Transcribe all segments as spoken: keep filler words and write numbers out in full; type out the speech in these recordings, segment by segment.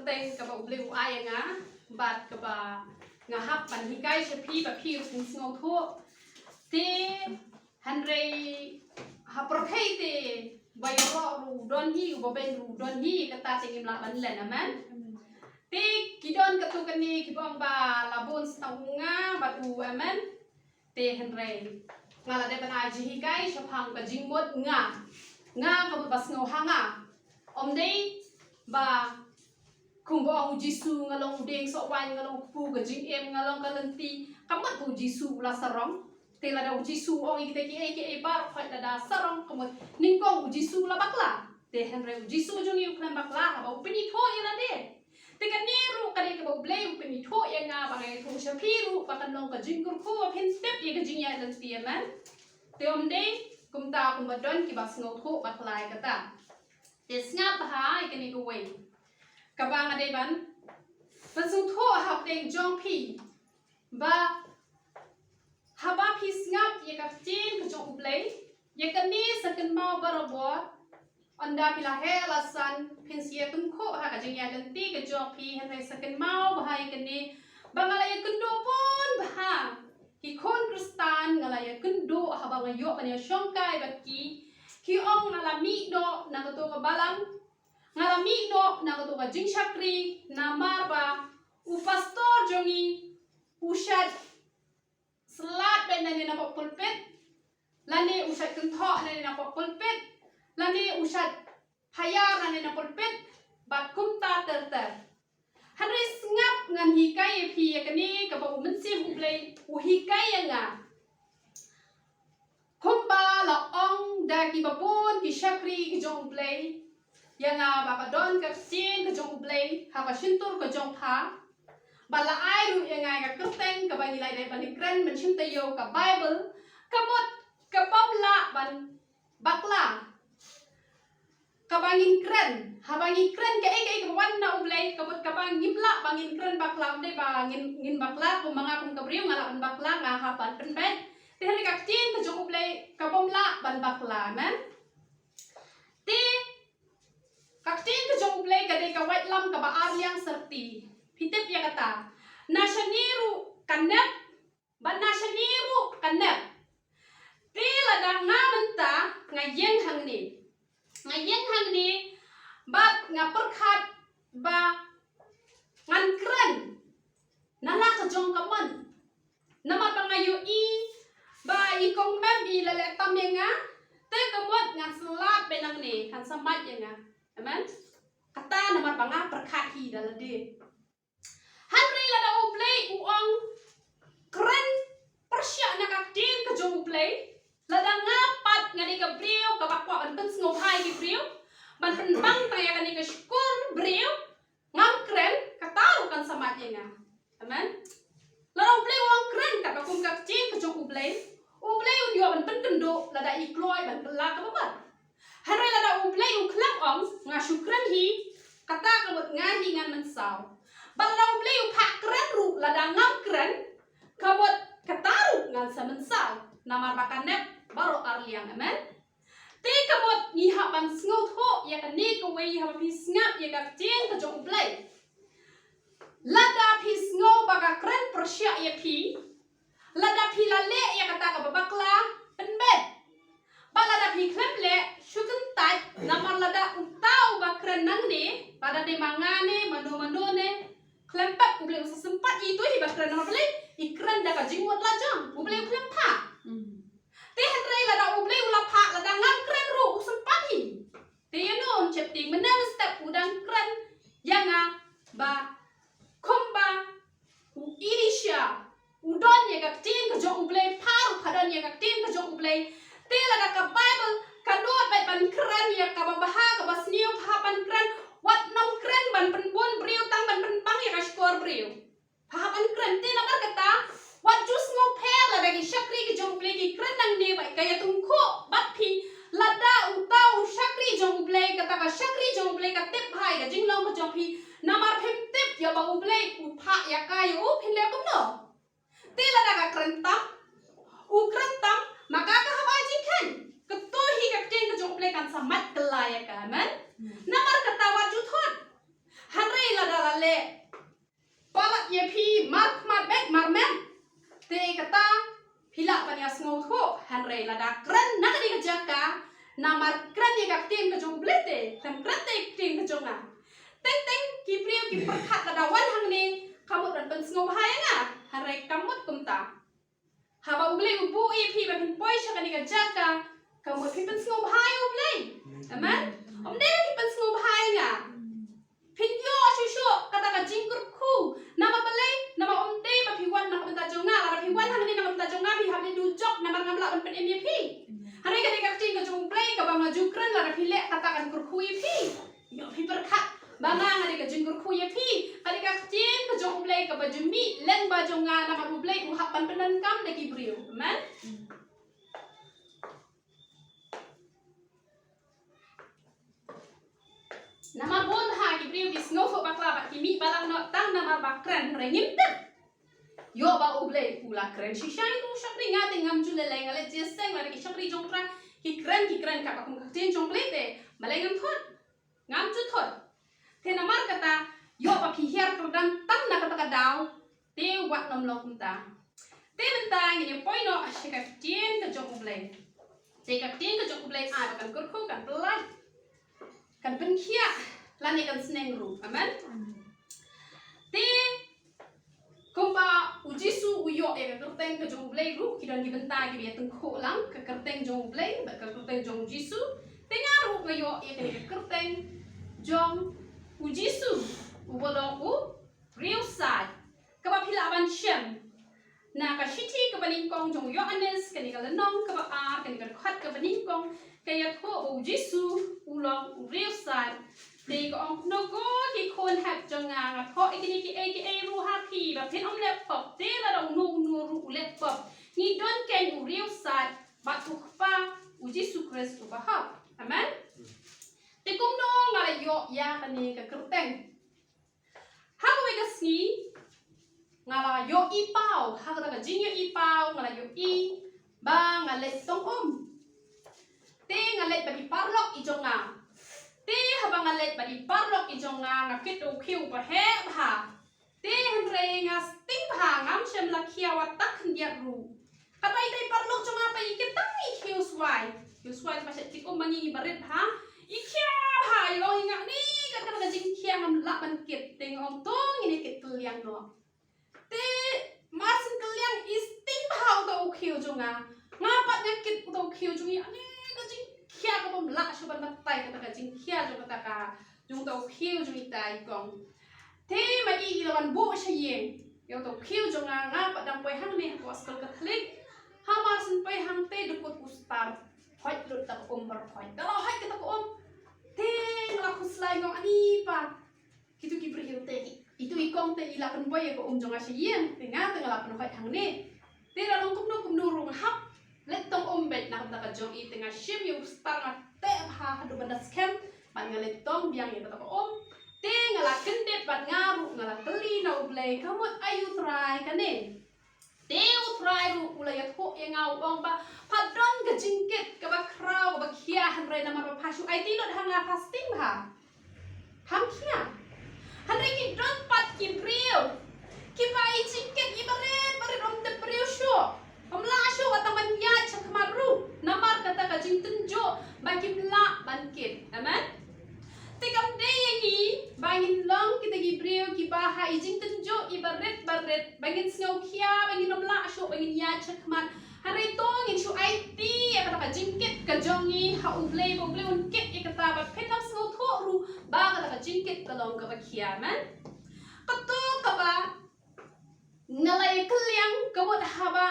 Teng kaba U Blei u ai ïa nga bad kaba nga hap ban hikai sha phi ba phi ruh phin sngewthuh. Te hynrei ha pyrthei te ba ïaroh ruh u don hi, uba beiñ ruh u don hi, kata te ngim lah ban len, amen. Te ki don katto katne kiba ong ba la bun sdang u nga bad u, amen. Te hynrei nga la dep ban ai jinghikai shaphang ka jingmut nga. Nga ka mut ba sngew ha nga. Ym dei ba kumba ong u Jisu, nga long u dieng soh waiñ, nga long u kpu ka jingim, nga long ka lynti. Ka mut ba u Jisu u la sarong. Te lada u Jisu u ong ïa kita kiei kiei baroh, hooid lada sarong ka mut nyngkong u Jisu u la bakla. Te hynrei u Jisu jong ngi u khlem bakla haba u pynithuh ïa lade. Te kane ruh ka dei kaba U Blei u pynithuh ïa nga ba nga ïathuh sha phi ruh ba kan long ka jingkyrkhu ba phin tip ïa ka jingïaid lynti, amen. Te ym dei kumta kumba don kiba sngewthuh bakla ïa kata. Te sngap bha ïa kane kawei kaba nga dei ban pynsngewthuh hapdeng jong phi ba haba phi sngap ïa ka ktien ka jong U Blei, ïa kane sa kynmaw barabor. Ynda phi la heh la san phin sa ïa tyngkhuh ha ka jingïaid lynti ka jong phi, hynrei sa kynmaw bha ïa kane ba nga la ïakynduh bun bha. Ki khun Khristan nga la ïakynduh haba nga ïoh ban ïashongkai bad ki. Ki ong nga la mih noh na kato ka balang, nga la mih noh na kato ka jingshakri, namar ba u pastor jong ngi u shait slad beit nangne napoh pulpit, lane u shait kynthoh nangne napoh pulpit, lane u shait phayar nangne na pulpit, bad kumta ter ter. Hynrei sngap, ngan hikai ïa phi ïa kane kaba u Mynsiem U Blei u hikai ïa nga. Kumba la ong da kiba bun ki shakri ki jong U Blei ïa nga ba ka don ka ktien ka jong U Blei ha ka shyntur ka jong pha. Ba la ai ruh ïa nga ka kyrteng kaba ngi la dei ban kren mynshem taïew, ka Baibl, ka mut kaba ym lah ban bakla. Kaba ngin kren, haba ngi kren kaei kaei kaba wan na U Blei, ka mut kaba ngim lah ba ngin kren bakla, ym dei ba ngin, ngin bakla, kum ma nga kum ka briew nga lah ban bakla, nga hap ban pynbeit. Te hynrei ka ktien ka jong U Blei kaba ym lah ban bakla, amen. Te ka ktien ka jong U Blei ka dei ka waitlam kaba ar liang syrti. Phi tip ïa kata. Na shane ruh ka nep, bad na shane ruh ka nep. Te lada nga mynta nga ïeng hangne, nga ïeng hangne bad nga pyrkhat ba ngan kren na la ka jong ka mon. Namar ba nga ïohi ba i kong Mem i la leh tam ïa nga, te ka mut ngan slad beit nangne, kan sa mait ïa nga. Amen. Kata namar ba nga pyrkhat hi da lade. Hynrei lada U Blei u ong kren pyrshah na ka ktien ka jong U Blei, lada nga pat nga dei ka briew kaba kwah ban pynsngewbha ïa ki briew, ban pynbang tang ïa kane ka shkor briew, ngam kren, kata ruh kan sa mait ïa nga. Amen. Lada U Blei u ong kren katba kum ka ktien ka jong U Blei, U Blei un ïoh ban pynkynduh lada i kloi ban kylla kaba bha. Hynrei lada U Blei u khlem ong, nga shu kren hi, kata ka mut nga hi ngan mynsaw. Bad lada U Blei u phah kren ruh, lada ngam kren, ka mut kata ruh ngan sa mynsaw. Namar ba ka nep baroh ar liang, amen. Te ka mut ngi hap ban sngewthuh ïa kane kawei haba phi sngap ïa ka ktien ka jong U Blei. Lada phi sngew ba ka kren pyrshah ïa phi, lada phi la leh ïa kata kaba bakla, pynbeit. Bad lada phi khlem leh, shu kyntait, namar lada uta uba kren nangne, lada dei ma nga ne mano mano ne, khlem pat, U Blei u sa sympat ïa ito hi ba kren, namar balei? I kren da ka jingmut la jong, U Blei u khlem phah. Te hynrei lada U Blei u la phah, lada ngam kren ruh u sympat hi. Te ïa no un sheptieng, mynne mynstep u dang kren ïa nga ba kumba u Elisha u don ïa ka ktien ka jong U Blei, pha ruh pha don ïa ka ktien ka jong U Blei. Te lada ka Baibl ka nud beit ban kren ïa kaba bha kaba sniew, pha hap ban kren, wat nym kren ban pynbun briew tang ban pynbang ïa ka shkor briew. Pha hap ban kren. Te namar kata, wat ju sngewpher lada ki shakri ki jong U Blei ki kren nangne ba ka ïatyngkhuh bad phi, lada uta u shakri jong U Blei, kata ka shakri jong U Blei ka tip bha ïa ka jinglong ka jong phi, namar phim tip ïa ba U Blei u phah ïa ka ïa u, phin leh kumno? Te lada ka kren tam, u kren tam, ma ka ka hap ai jingkheiñ. Kato hi ka ktien ka jong U Blei kan sa mad kylla ïa ka, amen. Namar kata wat ju thot. Hynrei lada Lada kren na kane ka jaka, namar kren ïa ka ktien ka jong U Blei te, khlem kren te ïa ka ktien ka jong nga. Teng teng ki briew ki pyrkhat lada wan hangne, ka mut ban pynsngewbha ïa nga, hynrei kam mut kumta. Haba U Blei u buh ïa phi ba phin poi sha kane ka jaka, ka mut phi pynsngewbha ïa U Blei. Amen. Ym dei phi pynsngewbha ïa nga. Phin ïoh shuh shuh kata ka jingkyrkhu. Namar balei? Namar ym dei ba phi wan na ka bynta jong nga, lada phi wan hangne na ka bynta jong nga, phi hap leh dujok namar ngam lah ban pynim ïa phi. Hynrei ka dei ka ktien ka jong U Blei kaba nga ju kren, lada phi leh kata kan kyrkhu ïa phi. Ïoh phi pyrkhat ba nga nga dei ka jingkyrkhu ïa phi. Ka dei ka ktien ka jong U Blei kaba ju mih lyngba jong nga, namar U Blei u hap ban pyndonkam da ki briew. Amen. Namar bun ha ki briew ki sngewthuh bakla bad ki mih balang noh tang namar ba kren, hynrei ngim tip. Ïoh ba U Blei u la kren shisha ïa u shakri, nga te ngam ju leh lei, nga leh jingïaseng, nga leh ki shakri jong U Trai, ki kren, ki kren katba kum ka ktien jong U Blei te, balei ngam thot? Ngam ju thot. Te namar kata, ïoh ba phi hiar kyrdan tang na kata ka daw, te wat nym long kumta. Te mynta ngin ïa poi noh sha ka ktien ka jong U Blei. Te ka ktien ka jong U Blei ai ba kan kyrkhu, kan pynlait, kan pynkhiah, lane kan sneng ruh. Amen. Te kumba U Jisu u ïoh ïa ka kyrteng ka jong U Blei ruh, ki don ki bynta kiba ïatyngkhuh lang, ka kyrteng jong U Blei bad ka kyrteng jong U Jisu. Te nga ruh nga ïoh ïa kane ka kyrteng jong U Jisu, uba long u riewsaid. Kaba phi lah ban shem na ka shithi kaba nyngkong jong u Ïoannis, kane ka lynnong kaba ar, kane ka dkhot kaba nyngkong, ka ïathuh ba U Jisu u long u riewsaid. Te ka ong, ko ki khun hep jong nga, nga thoh ïa kine kiei kiei ruh ha phi ba phin ym leh pop. Te lada uno uno ruh u leh pop, ngi don keiñ u riewsaid bad U Kpa, U Jisu Khrist uba hok. Amen. Te kumno nga la ïoh ïa kane ka kyrteng? Ha kawei ka sngi nga la ïohi paw, ha kata ka jingïohi paw nga la ïohi ba nga leit tong um. Te nga leit bad i paralok i jong nga. Te haba nga leit bad i paralok i jong nga, nga kit da u khiew ba heh bha. Te hynrei nga sting bha, ngam shym la khia wat tang khyndiat ruh. Katba itai i paralok jong nga pat i kit tang i khiew swai. Khiew swai ba shet kit um ma ngi ngi barit bha. I khia bha, i ong ïa nga, ni ka, ka, ka jingkhia ngam lah ban kit. Te nga ong to ngin ïa kit kylliang noh. Te mar syn kylliang i sting bha uta u khiew jong nga. Nga pat nga kit uta u khiew jong i, ani ka jingkhia ka bym lah shuh ban batai kata ka jingkhia jong kata ka, jong uta u khiew jong itai i kong. Te ma i i la wan buh sha ïing ïa uta u khiew jong nga, nga pat dang poi hangne ha ka skul Katholik. Ha mar syn poi hangtei dukut u star hoit lut ta ka um baroh hoit. Ka la hoit kata ka um. Te nga la khuslai, nga ong ani pat. Kitu ki briew te, itu i kong te i la pynpoi ïa ka um jong nga sha ïing, te nga te nga la pynhoit hangne. Te la long kumno kumno ruh nga hap leit tong um beit na ka bynta ka jong i, te nga shim ïa u star nga teh bha haduh ban da skhem, bad nga leit tong biang ïa kata ka um. Te nga la kyndit bad nga ruh nga la kylli na U Blei, ka mut aïu Trai kane. Te U Trai ruh u la ïathuh ïa nga, u ong ba pha don ka jingkit kaba khraw kaba khia, hynrei namar ba pha shu aiti lut ha nga pha sting bha. Pham khia. Hynrei ki don pat ki briew kiba i jingkit i barit barit, ym tip briew shuh. Ym lah shuh wat tang ban ïaid shakhmat ruh namar kata ka jingtynjuh ba kim lah ban kit. Amen. Te kam dei ïa ngi ba ngin long kita ki briew kiba ha i jingtynjuh i barit barit ba ngin sngew khia, ba ngin ym lah shuh ba ngin ïaid shakhmat. Hynrei to ngin shu aiti ïa kata ka jingkit ka jong ngi ha U Blei, ba U Blei un kit ïa kata ba phin ym sngewthuh ruh ba kata ka jingkit ka long kaba khia. Amen. Kato kaba nga la ïa kylliang ka mut haba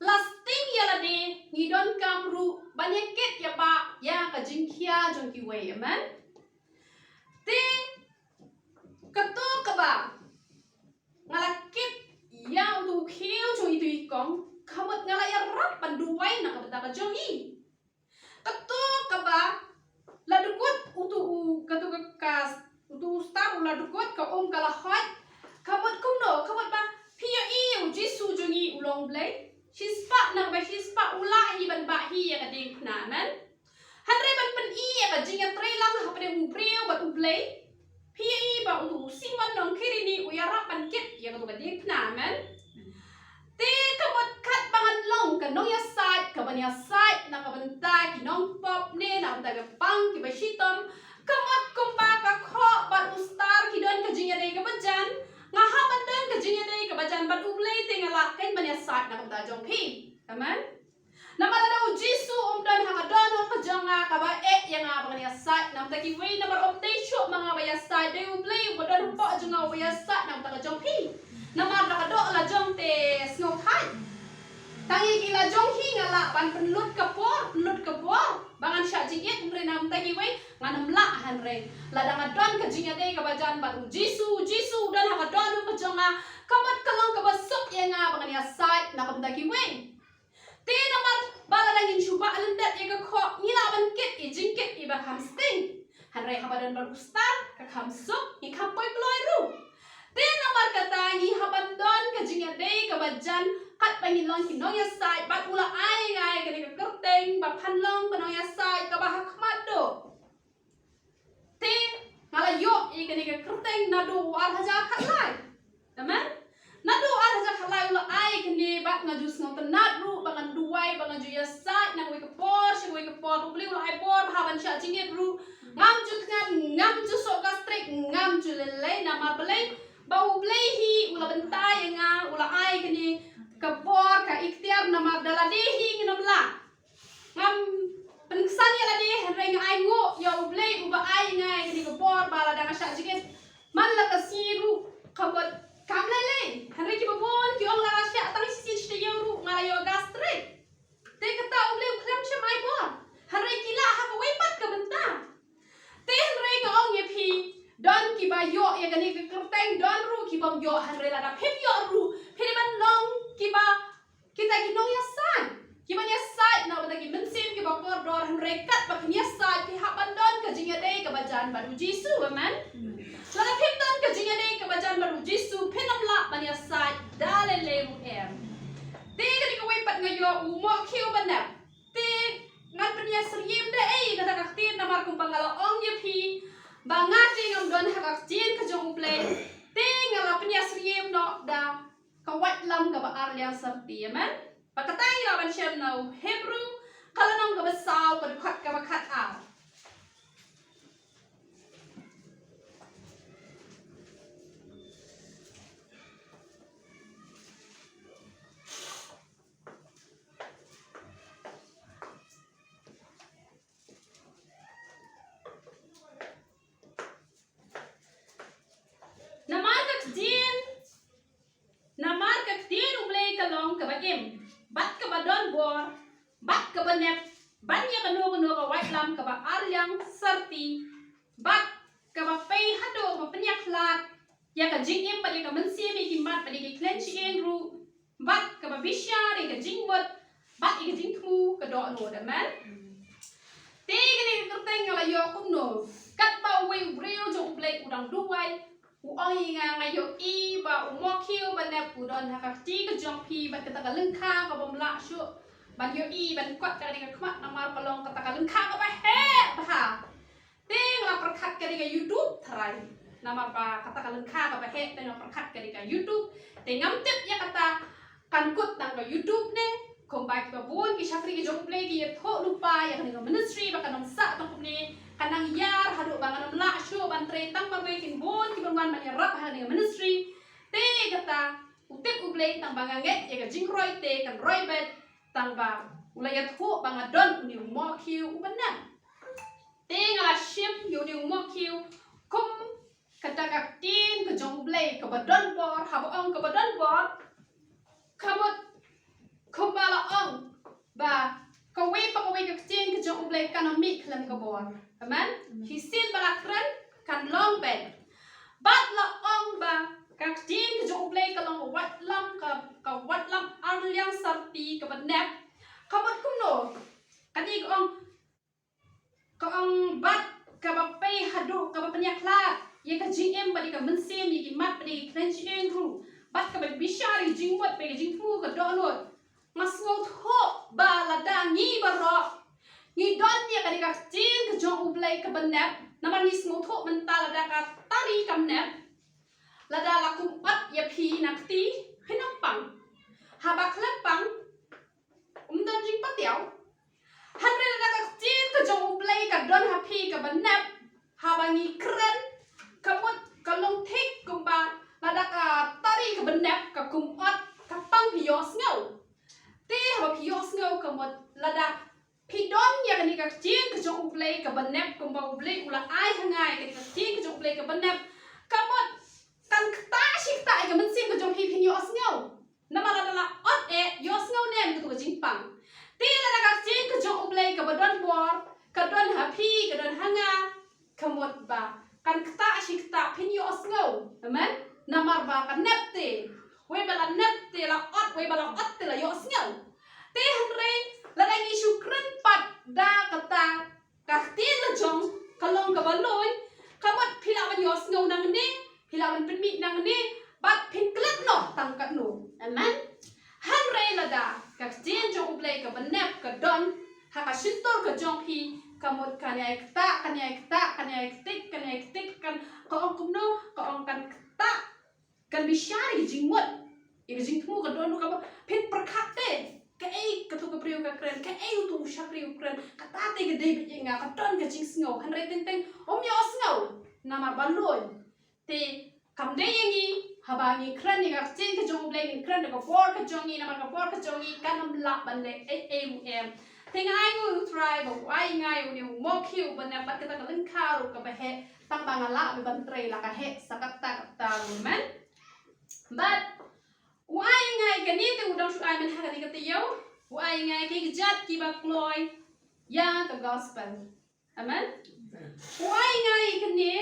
la sting ïa lade ngi donkam ruh ban ïa kit ïa ba ïa ka jingkhia jong kiwei. Amen. Te kato kaba nga la kit ïa utu u khiew jong itu i kong, ka mut nga la ïarap ban duwai na ka bynta ka jong i. Kato kaba la dukut utu u, kato ka, ka, utu u star u la dukut, ka um ka la hoit. Ka mut kumno, ka mut ba phi ïohi U Jisu jong ngi u long Blei. Shispah na kaba shispah u lah hi ban bah hi ïa ka diengphna. Amen. Hynrei ban pyni ïa ka jingïatreilang hapdeng u briew bad U Blei, phi ïohi ba utu u Simon nong Kirini u ïarap ban kit ïa kato ka diengphna. Amen. Te ka mut katba ngan long ka nongïasaid kaban ïasaid na ka bynta ki nongpop ne na ka bynta ki pang kiba shitom. Ka mut kumba ka khoh bad u star ki don ka jingïadei kaba jan, nga hap ban don ka jingïadei kaba jan bad U Blei te nga lah kein ban ïasaid na ka bynta jong phi. Amen. Namar lada u Jisu um don ha ka dohnud ka jong nga, kaba eh ïa nga ba ngan ïasaid na ka bynta kiwei, namar um dei shuh ma nga ba ïasaid, dei U Blei uba don hapoh jong nga uba ïasaid na ka bynta ka jong phi. Namar da ka doh la jong te sngewthait. Tang ïa ki la jong hi nga lah ban pynlut ka por, pynlut ka bor ba ngan shah jingit, hynrei na ka bynta kiwei ngan ym lah. Hynrei lada nga don ka jingïadei kaba jan bad u Jisu, u Jisu u don ha ka dohnud ka jong nga, ka mut ka long kaba suk ïa nga ba ngan ïasaid na ka bynta kiwei. Te namar ba lada ngin shu bah lyndet ïa ka khoh, ngi lah ban kit ïa jingkit iba kham sting. Hynrei haba don bad u star, ka kham suk, ngi kham poi kloi ruh. Te namar kata ngi hap ban don ka jingïadei kaba jan, katba ngi long ki nongïasaid, bad u la ai ïa nga ïa kane ka kyrteng ba phan long ka nongïasaid kaba ha khmat duh. Te nga la ïoh ïa kane ka kyrteng naduh u ar hajar khatlai. Amen. Naduh u ar hajar khatlai u la ai ïa kane, bad nga ju sngewtynnat ruh ba ngan duwai, ba ngan ju ïasaid na kawei ka por sha kawei ka por. U Blei u la ai bor ba hap ban shah jingit ruh, ngam ju thngan, ngam ju soh gastric, ngam ju lei lei. Namar balei? Ba U Blei hi u la bynta ïa nga, u la ai ïa kane ka bor, ka iktiar, namar da lade hi ngin ym lah. Ngam pynksan ïa lade, hynrei nga ainguh ïa U Blei uba ai ïa nga ïa kane ka bor ba lada nga shah jingit man la ka sngi ruh, ka mut kam lei lei. Hynrei kiba bun ki ong lada shah tang shisien shi taïew ruh nga la ïoh gastric. Te kata U Blei u khlem shym ai bor. Hynrei ki lah ha kawei pat ka bynta. Te hynrei nga ong ïa phi, don kiba ïoh ïa kane ka kyrteng, don ruh ki bym ïoh. Hynrei lada phim ïoh ruh, phi dei ban long kiba, kita ki nongïasaid, kiban ïasaid na ka bynta ki mynsiem kiba kordor. Hynrei katba phin ïasaid phi hap ban don ka jingïadei kaba jan bad u Jisu. Amen. Lada phim don ka jingïadei kaba jan bad u Jisu, phin ym lah ban ïasaid da lei lei ruh em. Te kane kawei pat nga ïoh u mohkhiew ba nep. Te ngan pynïasyriem da ei kata ka ktien, namar kumba nga la ong ïa phi ba nga te ngam don ha ka ktien ka jong U Blei. Te nga la pynïasyriem noh da ka waitlam kaba ar liang syrti. Amen. Ba kata ngi lah ban shem na u Hebru ka lynnong kaba saw, ka dkhot kaba khatar. Namar ka ktien, namar ka ktien U Blei ka long kaba im bad kaba don bor bad kaba nep ban ïa kano kano ka waitlam kaba ar liang syrti, bad kaba pei haduh ba pynïakhlad ïa ka jingim bad ïa ka mynsiem, ïa ki mat bad ïa ki khlem shyieng ruh, bad kaba bishar ïa ka jingmut bad ïa ka jingthmu ka dohnud. Amen. Te kane ka kyrteng nga la ïoh kumno? Katba uwei u briew jong U Blei u dang duwai, u ong ïa nga, nga ïohi ba u mohkhiew ba nep u don ha ka kti ka jong phi, bad kata ka lyngkha ka bym lah shuh ban ïohi, ban kot ka dei ka khmat, namar ka long kata ka lyngkha kaba heh bha. Te nga la pyrkhat ka dei ka YouTube trai. Namar ba kata ka lyngkha kaba heh, te nga la pyrkhat ka dei ka YouTube. Te ngam tip ïa kata kan kut tang ka YouTube ne. Kumba kiba bun ki shakri ki jong U Blei ki ïathuh lypa ïa kane ka ministry ba kan ym sah tang kumne, kan nang ïar haduh ba ngan ym lah shuh ban trei tang marwei, kin bun kiban wan ban ïarap ha kane ka ministry. Te kata u tip U Blei, tang ba nga ngeit ïa ka jingroi te kan roi beit, tang ba u la ïathuh ba nga don une u mohkhiew uba nep. Te nga la shim ïa une u mohkhiew kum kata ka ktien ka jong U Blei kaba don bor. Haba ong kaba don bor, ka mut kumba la ong ba kawei pa kawei ka ktien ka jong U Blei kan ym mih khlem ka bor. Amen. Shisien ba la kren kan long beit. Bad la ong ba ka ktien ka jong U Blei ka long ka waitlam, ka, ka waitlam ar liang syrti kaba nep. Ka mut kumno? Kane ka ong, ka ong bad kaba pei haduh kaba pynïakhlad ïa ka jingim bad ïa ka mynsiem, ïa ki mat bad ïa ki khlem shyieng ruh, bad kaba bishar ïa ka jingmut bad ïa ka jingthmu ka dohnud. Nga sngewthuh ba lada ngi baroh ngi don ïa kane ka ktien ka jong U Blei kaba nep, namar ngi sngewthuh mynta lada ka tari kam nep, lada la kum ot ïa phi na kti, phin ym pang. Haba khlem pang, um don jingpatiap. Ka kum ot ka pang phi ïohsngew. Te haba phi ïohsngew ka mut lada phi don ïa kane ka ktien ka jong U Blei kaba nep kumba U Blei u la ai ha nga ïa kane ka ktien ka jong U Blei kaba nep. Ka mut kan ktah shi ktah ïa ka mynsiem ka jong phi phin ïohsngew. Namar lada la ot eh ïohsngew ne em katu ka jingpang. Te lada ka ktien ka jong U Blei kaba don bor ka don ha phi ka don ha nga. Ka mut ba kan ktah shi ktah phin ïohsngew. Amen. Namar ba ka nep te. Wei ba la nep te la ot, wei ba la ot te la ïohsngew. Te hynrei lada ngi shu kren pat da kata ka ktien la jong ka long kaba loi, ka mut phi lah ban ïohsngew nangne, phi lah ban pynmih nangne, bad phin klet noh tang katno. Amen. Hynrei lada ka ktien jong U Blei kaba nep ka don ha ka shyntur ka jong phi, ka mut kan ïai ktah, kan ïai ktah, kan ïai ktik, kan ïai ktik, kan, ka ong kumno, ka ong kan ktah, kan bishar ïa ka jingmut, ïa ka jingthmu ka don ruh kaba phin pyrkhat te. Kaei katu ka briew ka kren, kaei utu u shakri u kren, kata te ka dei beit ïa nga, ka don ka jingsngew, hynrei teng teng ym ïohsngew namar ba loi. Te kam dei ïa ngi, haba ngi kren ïa ka ktien ka jong U Blei, ngi kren da ka bor ka jong ngi, namar ka bor ka jong ngi kan ym lah ban leh ei ei ruh em. Te nga ai nguh ïa U Trai ba u ai ïa nga ïa une u mawkhiew ba nep bad kata ka lyngkha ruh kaba heh, tang ba nga lah ban trei la ka heh sa kata kata ruh, amen. Bad u ai ïa nga ïa kane te u dang shu ai mynta ha kane ka taïew, u ai ïa nga ïa ki kjat kiba kloi ïa ka gospel. Amen. U ai ïa nga ïa kane,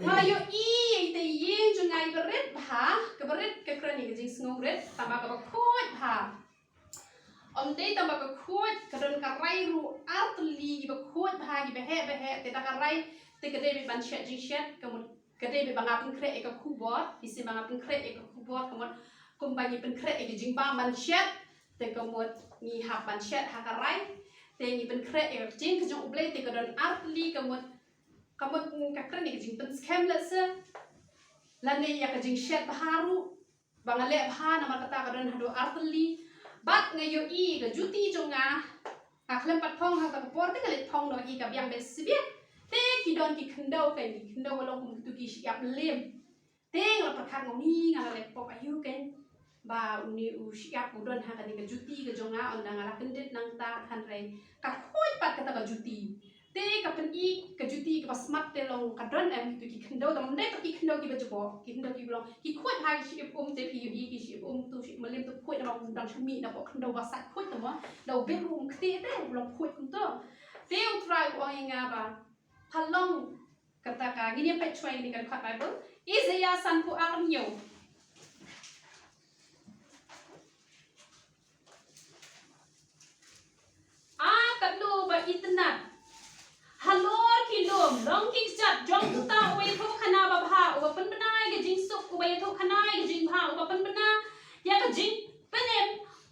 nga la ïohi ïa ita i ïing jong nga iba rit bha, kaba rit ka kren ïa ka jingsngewrit, tang ba kaba khuid bha. Ym dei tang ba ka khuid, ka don ka rai ruh ar tylli kiba khuid bha kiba heh ba heh, te da ka rai te ka dei beit ban shet jingshet, ka mut ka dei beit ba nga pynkhreh ïa ka khubor, phi shem ba nga pynkhreh ïa ka khubor, ka mut kumba ngi pynkhreh ïa ka jingbam ban shet, te ka mut ngi hap ban shet ha ka rai, te ngi pynkhreh ïa ka ktien ka jong U Blei te ka don ar tylli, ka mut, ka mut ka kren ïa ka jingpynskhem lehse, lane ïa ka jingshet bha ruh, ba nga leh bha namar kata ka don haduh ar tylli. Bad nga ïohi ka juti jong nga, nga khlem pat phong ha kata ka por te nga leit phong noh hi ka biang beit sbiang. Te ki don ki khyndew, ki khyndew ba long kum kitu ki shyiap lem. Te nga la pyrkhat nga ong nga la leh pop aïu kein ba une u shyiap u don ha kane ka juti ka jong nga, ynda nga la kyndit nangta hynrei ka khuid pat kata ka juti. Te ka pyni ka juti kaba smat te long ka don em kitu ki khyndew, tang ym dei pat ki khyndew kiba jubok, ki khyndew kiba long ki khuid ha ki shyiap um, te phi ïohi ki shyiap um tu shyiap mylliem tu khuid, namar u dang shu mih na pok khyndew ba sait khuid, namar da u bit ruh um kti te u long khuid kumto. Te U Trai u ong ïa nga ba pha long kata ka, ngin ïa peit shuwa ïa kane ka dkhot Baibl, Isaiah sanphew ar hynñiew. A katno ba itynnad halor ki lum, long ki kjat jong uta uba ïathuhkhana babha, uba pynbna ïa ka jingsuk, uba ïathuhkhana ïa ka jingbha, uba pynbna ïa ka jingpynim,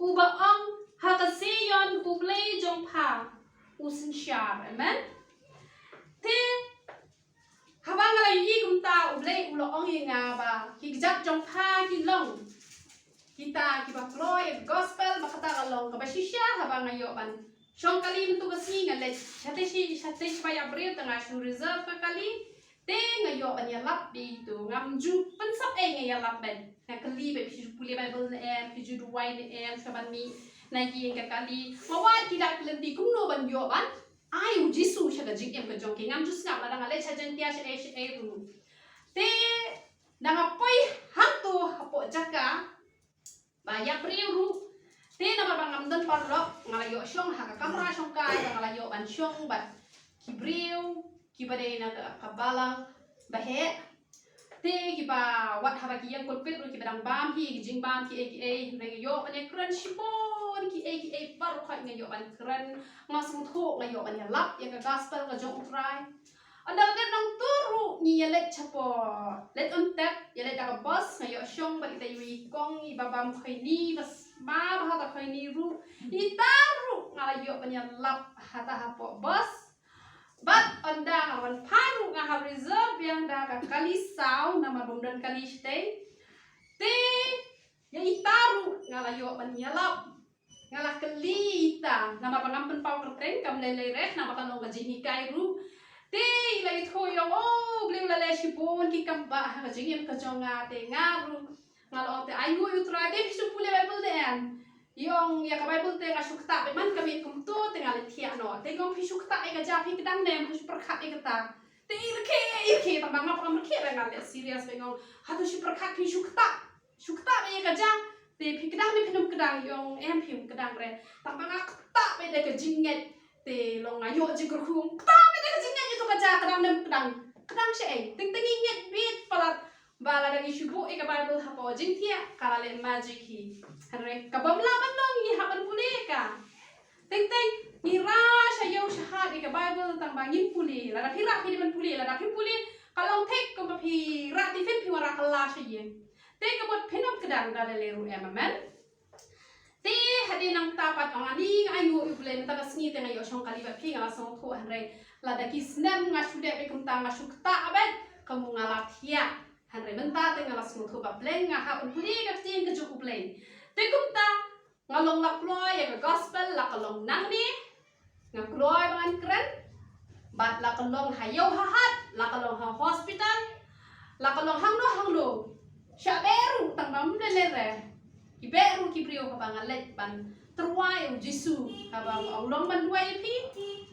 uba ong ha ka Zion, U Blei jong pha u synshar. Amen. Te haba nga la ïohi kumta, U Blei u la ong ïa nga ba ki kjat jong pha ki long kita kiba kloi ïa ka gospel, ba kata ka long kaba shisha. Haba nga ïoh ban shong kali mynta ka sngi, nga leit shatei shi, shatei shi ba ïa briew, te nga shu reserve ka kali. Te nga ïoh ban ïalap beit tu, ngam ju pynsap ei, nga ïalap beit. Nga kylli beit, phi ju pule Baibl ne em, phi ju duwai ne em, shuwa ban mih na ïing ka kali. Nga wad ki dak lynti kumno ban ïoh ban ai u Jisu sha ka jingim ka jong ki. Ngam ju sngap lada nga leit sha Jaintia shaei shaei ruh. Te da nga poi hangto hapoh jaka ba ïap briew ruh, te namar ba ngam don paralok, nga la ïoh shong ha ka kamra shongkai ba nga la ïoh ban shong bad ki briew kiba dei na ka, ka balang ba heh. Te kiba wat haba ki ïeng pulpit ruh kiba dang bam hi ki jingbam kiei kiei, hynrei nga ïoh ban ïakren shibun kiei kiei baroh khoit nga ïoh ban kren, nga sngewthuh nga ïoh ban ïalap ïa ka gospel ka jong U Trai. Ynda la dep nangta ruh ngi ïaleit shapoh, leit Umtep, ïaleit da ka bus, nga ïoh shong bad ita iwei i kong iba bam khoini, bas ba bha ta khoini ruh. Ita ruh nga la ïoh ban ïalap hata hapoh bus. Bad ynda nga wan phai ruh nga hap reserve biang da ka kali saw namar bym don kali shatei. Te ïa ita ruh nga la ïoh ban ïalap. Nga la kylli ita namar ba ngam pynpaw kyrteng, kam lei lei reh namar ka long ka jinghikai ruh. Te i la ïathuh ïa nga, oh, U Blei u la leh shibun ki kam ba ha ka jingim ka jong nga, te nga ruh Nga la ong te, ai nguh ïa u Trai, te phi shu pule Baibl ne em? I ong ïa ka Baibl te nga shu ktah beit man ka miet kumto te nga la thiah noh. Te i ong phi shu ktah ïa ka ja, phi kdang ne em, phi shu pyrkhat ïa kata. Te i rkhie, i rkhie, tang ba nga pat ngam rkhie re, nga leh serious beit, i ong hato shu pyrkhat, phi shu ktah. Shu ktah beit ïa ka ja, te phi kdang ne phin ym kdang? I ong em, phim kdang re. Tang ba nga ktah beit da ka jingngeit. Te long nga ïoh jingkyrkhu, ktah beit da ka jingngeit ïa tu ka ja, kdang ne ym kdang? Kdang shaei, teng teng ngi ngeit beit palat ba lada ngi shu buh ïa ka Baibl hapoh jingthiah ka la leh magic hi. Hynrei kaba ym lah ban long ngi hap ban pule ïa ka. Teng teng ngi rah sha ïew sha hat ïa ka Baibl tang ba ngim pule. Lada phi rah phi dei ban pule, lada phim pule ka long thik kumba phi rah tiffin phi wanrah kylla sha ïing. Te ka mut phin ym kdang da lei lei ruh em, amen. Te hadien nangta pat, ong ani, nga ai nguh ïa U Blei mynta ka sngi te nga ïoh shong kali bad phi, nga la sngewthuh, hynrei lada ki snem nga shu leh beit kumta, nga shu ktah beit, kumno nga la thiah. Hynrei mynta te nga la sngewthuh ba pleng nga hap ban pule ka ktien ka jong U Blei. Te kumta nga long la kloi ïa ka gospel, la ka long nangne nga kloi ba ngan kren. Bad la ka long ha ïew ha hat, la ka long ha hospital, la ka long hangno hangno. Shah beh ruh tang ba ym lei lei re. Ki beh ruh ki briew haba nga leit ban tyrwa ïa U Jisu, haba nga ong long ban duwai ïa phi,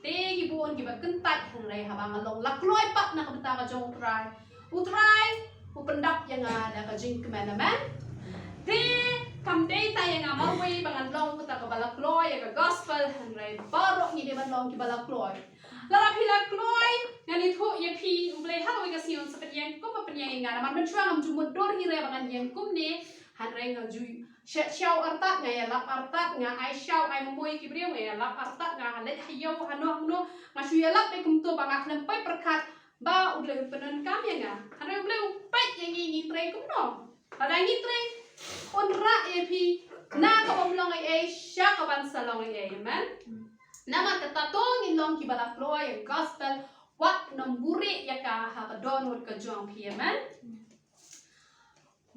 te ki bun kiba kyntait, hynrei haba nga long la kloi pat na ka bynta ka jong U Trai, U Trai u pyndap ïa nga da ka jingkmen, amen. Te kam dei tang ïa nga marwei ba ngan long kata kaba la kloi ïa ka gospel, hynrei baroh ngi dei ban long kiba la kloi. Lada phi la kloi, ngan ïathuh ïa phi, U Blei ha kawei ka sngi un sa pynïeng kumba pynïeng ïa nga, namar mynshuwa ngam ju mutdur hi re ba ngan ïeng kumne. Hynrei nga ju shet shaw artat, nga ïalap artat, nga ai shaw ai mumui ki briew, nga ïalap artat, nga leit ha ïew hano hano, nga shu ïalap beit kumto ba nga khlem poi pyrkhat ba U Blei u pyndonkam ïa nga. Hynrei U Blei u peit ïa ngi, ngi trei kumno. Lada ngi trei, un rah ïa phi na ka bym long ei ei sha kaban sa long ei ei, amen. Namar kata to ngin long kiba la kloi ïa ka gospel, wat nym buhrieh ïa ka ha ka dohnud ka jong phi, amen.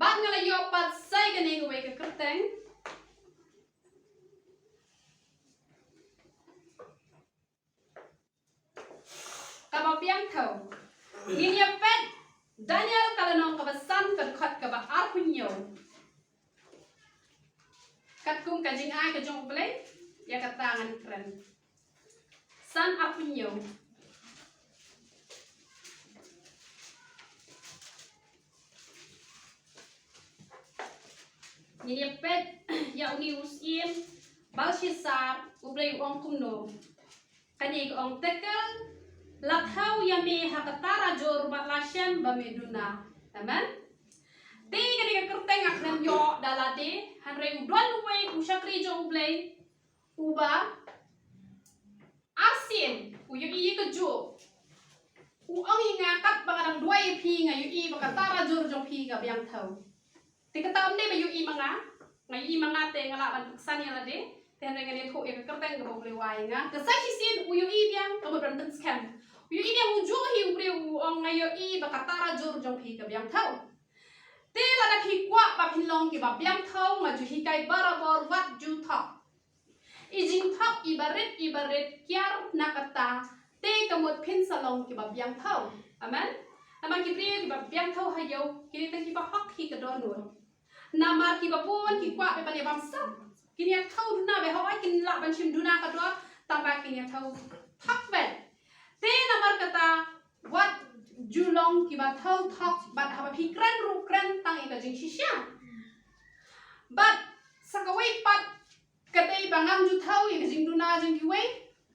Bad nga la ïoh pat sa ïa kane kawei ka kyrteng kaba biang thew. Ngin ïa peit Daniel ka lynnong kaba san, ka dkhot kaba arphew hynñiew. Katkum ka jingai ka jong U Blei, ïa kata ngan kren. San arphew hynñiew. Ngin ïa peit ïa une u syiem Belshassar, U Blei u ong kumno. Kane ka ong, te ka la thew ïa me ha ka tarajur bad la shem ba me duna. Amen. Te kane ka kyrteng nga khlem ïoh da lade, hynrei u don uwei u shakri jong U Blei uba arsien, u ïohi ïa kajuh. U ong ïa nga, katba nga dang duwai ïa phi nga ïohi ba ka tarajur jong phi ka biang thew. Te kata ym dei ba ïohi ma nga, nga ïohi ma nga te nga lah ban pynsan ïa lade. Te hynrei ngan ïathuh ïa ka kyrteng kaba U Blei u ai ïa nga. Te sa shisien u ïohi biang, ka mut ban pynskhem. U ïohi biang u juh hi, U Blei u ong, nga ïohi ba ka tarajur jong phi ka biang thew. Te lada phi kwah ba phin long kiba biang thew, nga ju hikai barabor, wat ju thok. I jingthok iba rit iba rit kiar na kata, te ka mut phin sa long kiba biang thew. Amen. Namar ki briew kiba biang thew ha ïew ki dei tang kiba hok hi ka dohnud. Namar kiba bun ki kwah beit ban ïa bamsap. Kin ïa thew duna beit, hooid kin lah ban shim duna ka dor, tang ba kin ïa thew thok beit. Te namar kata, wat ju long kiba thew thok, bad haba phi kren ruh kren tang ïa ka jingshisha. Bad sa kawei pat, ka dei ba ngam ju thew ïa ka jingduna jong kiwei.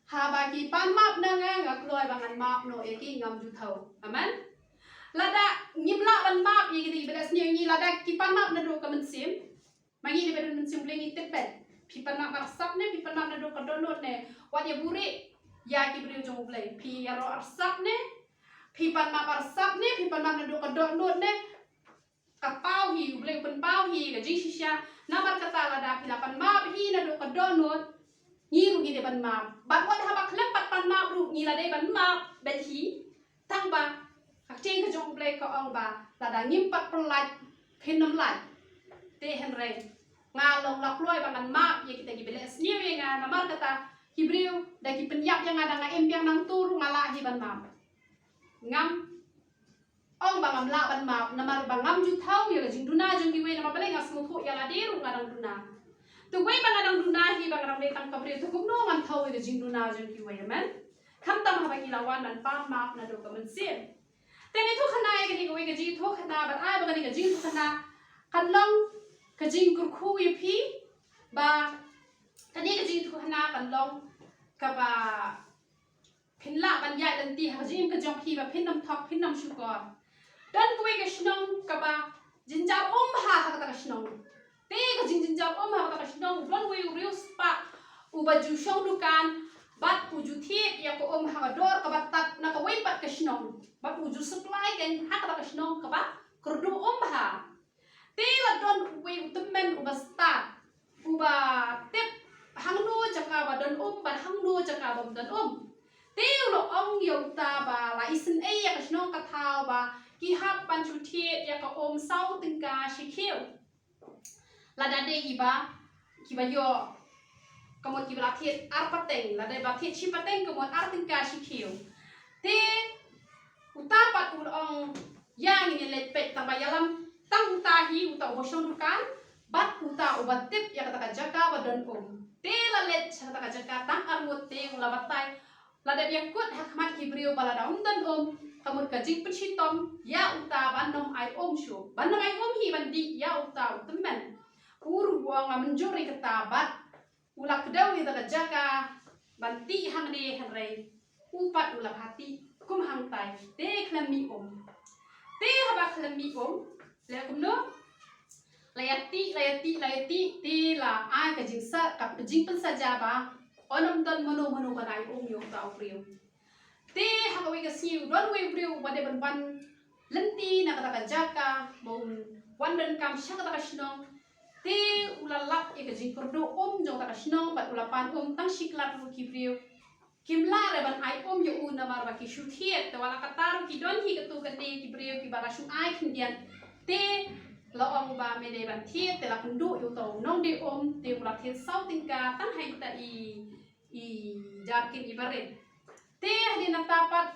Haba ki pan map na nga, nga kloi ba ngan map noh ïa ki, ngam ju thew. Amen. Lada ngim lah ban map ïa kita kiba leh sniew ïa ngi, lada ki pan map naduh ka mynsiem, ma ngi dei ban don mynsiem Blei, ngi tip beit. Phi pan map arsap ne phi pan map naduh ka dohnud ne, wat ïa buhrieh ïa ki briew jong U Blei. Phi ïaroh arsap ne phi pan map arsap ne phi pan map naduh ka dohnud ne, ka paw hi, U Blei u pynpaw hi ka jingshisha. Namar kata, lada phi la pan map hi naduh ka dohnud, ngi ruh ngi dei ban map. Bad wat haba khlem pat pan map ruh ngi la dei ban map beit hi. Tang ba ka ktien ka jong U Blei ka ong ba lada ngim pat pyllait, phin ym lait. Te hynrei nga long la kloi ba ngan map ïa kita kiba leh sniew ïa nga. Namar kata, ki briew da ki pynïap ïa nga, da nga im biang nangta ruh nga lah hi ban map. Ngam ong ba ngam lah ban map namar ba ngam ju thaw ïa ka jingduna jong kiwei, namar balei? Nga sngewthuh ïa lade ruh nga dang duna. Te wei ba nga dang duna hi, ba nga dang dei tang ka briew, te kumno ngan thaw ïa ka jingduna jong kiwei, amen? Khamtam haba ki la wan ban pan map naduh ka mynsiem. Te ngi ïathuh khana ïa kane kawei ka jingïathuh khana, bad ai ba kane ka jingïathuh khana kan long ka jingkyrkhu ïa phi, ba kane ka jingïathuh khana kan long kaba phin lah ban ïaid lynti ha ka jingim ka jong phi, ba phin ym thok, phin ym shukor. Don kawei ka shnong kaba jynjar um bha ha kata ka shnong. Te ka jingjynjar um ha kata ka shnong, don uwei u riewspah uba ju shong dukan bad u ju thied ïa ka um ha ka dor kaba tad na kawei pat ka shnong, bad u ju supply kein ha kata ka shnong kaba kyrduh um bha. Te la don uwei u tymmen uba stad, uba tip hangno jaka ba don um bad hangno jaka bym don um. Te u la ong ïa uta ba la isynei ïa ka shnong ka thaw ba ki hap ban shu thied ïa ka um saw tyngka shi khiew. Lada dei kiba, kiba ïoh, ka mut kiba la thied ar pateng, lada ba thied shi pateng ka mut ar tyngka shi khiew. Te uta pat u la ong, ïa ngin ïa leit peit, tang ba ïalam tang uta hi, uta uba shong dukan bad uta uba tip ïa kata ka jaka ba don um. Te la leit sha kata ka jaka tang ar ngut, te u la batai, la dep ïakut ha khmat ki briew ba lada ym don um, ka mut ka jingpynshitom ïa uta ban ym ai um shuh, ban ym ai um hi ban dih ïa uta u tymmen. U ruh u ong, nga mynjur ïa kata, bad u la kdew ïa kata ka jaka ban tih hangne, hynrei u pat u la bha tih kum hangtai, te khlem mih um. Te haba khlem mih um, leh kumno? La ïa tih, la ïa tih, la ïa tih, te la ai ka jingsa, ka jingpynsaja ba un ym don mano mano ban ai um ïa uta u briew. Te ha kawei ka sngi u don uwei u briew uba dei ban wan lynti na kata ka jaka, ba un wan donkam sha kata ka shnong. Te u la lap ïa ka jingkyrduh um jong kata ka shnong bad u la pan um tang shi klat ruh ki briew kim lah re ban ai um ïa u namar ba ki shu thied. Te wat la katta ruh ki don hi katto katne ki briew kiba la shu ai khyndiat. Te la ong ba me dei ban thied, te la kynduh ïa uta u nongdie um, te u la thied saw tyngka tang ha ita i, i jarkin iba rit. Te hadien nangta pat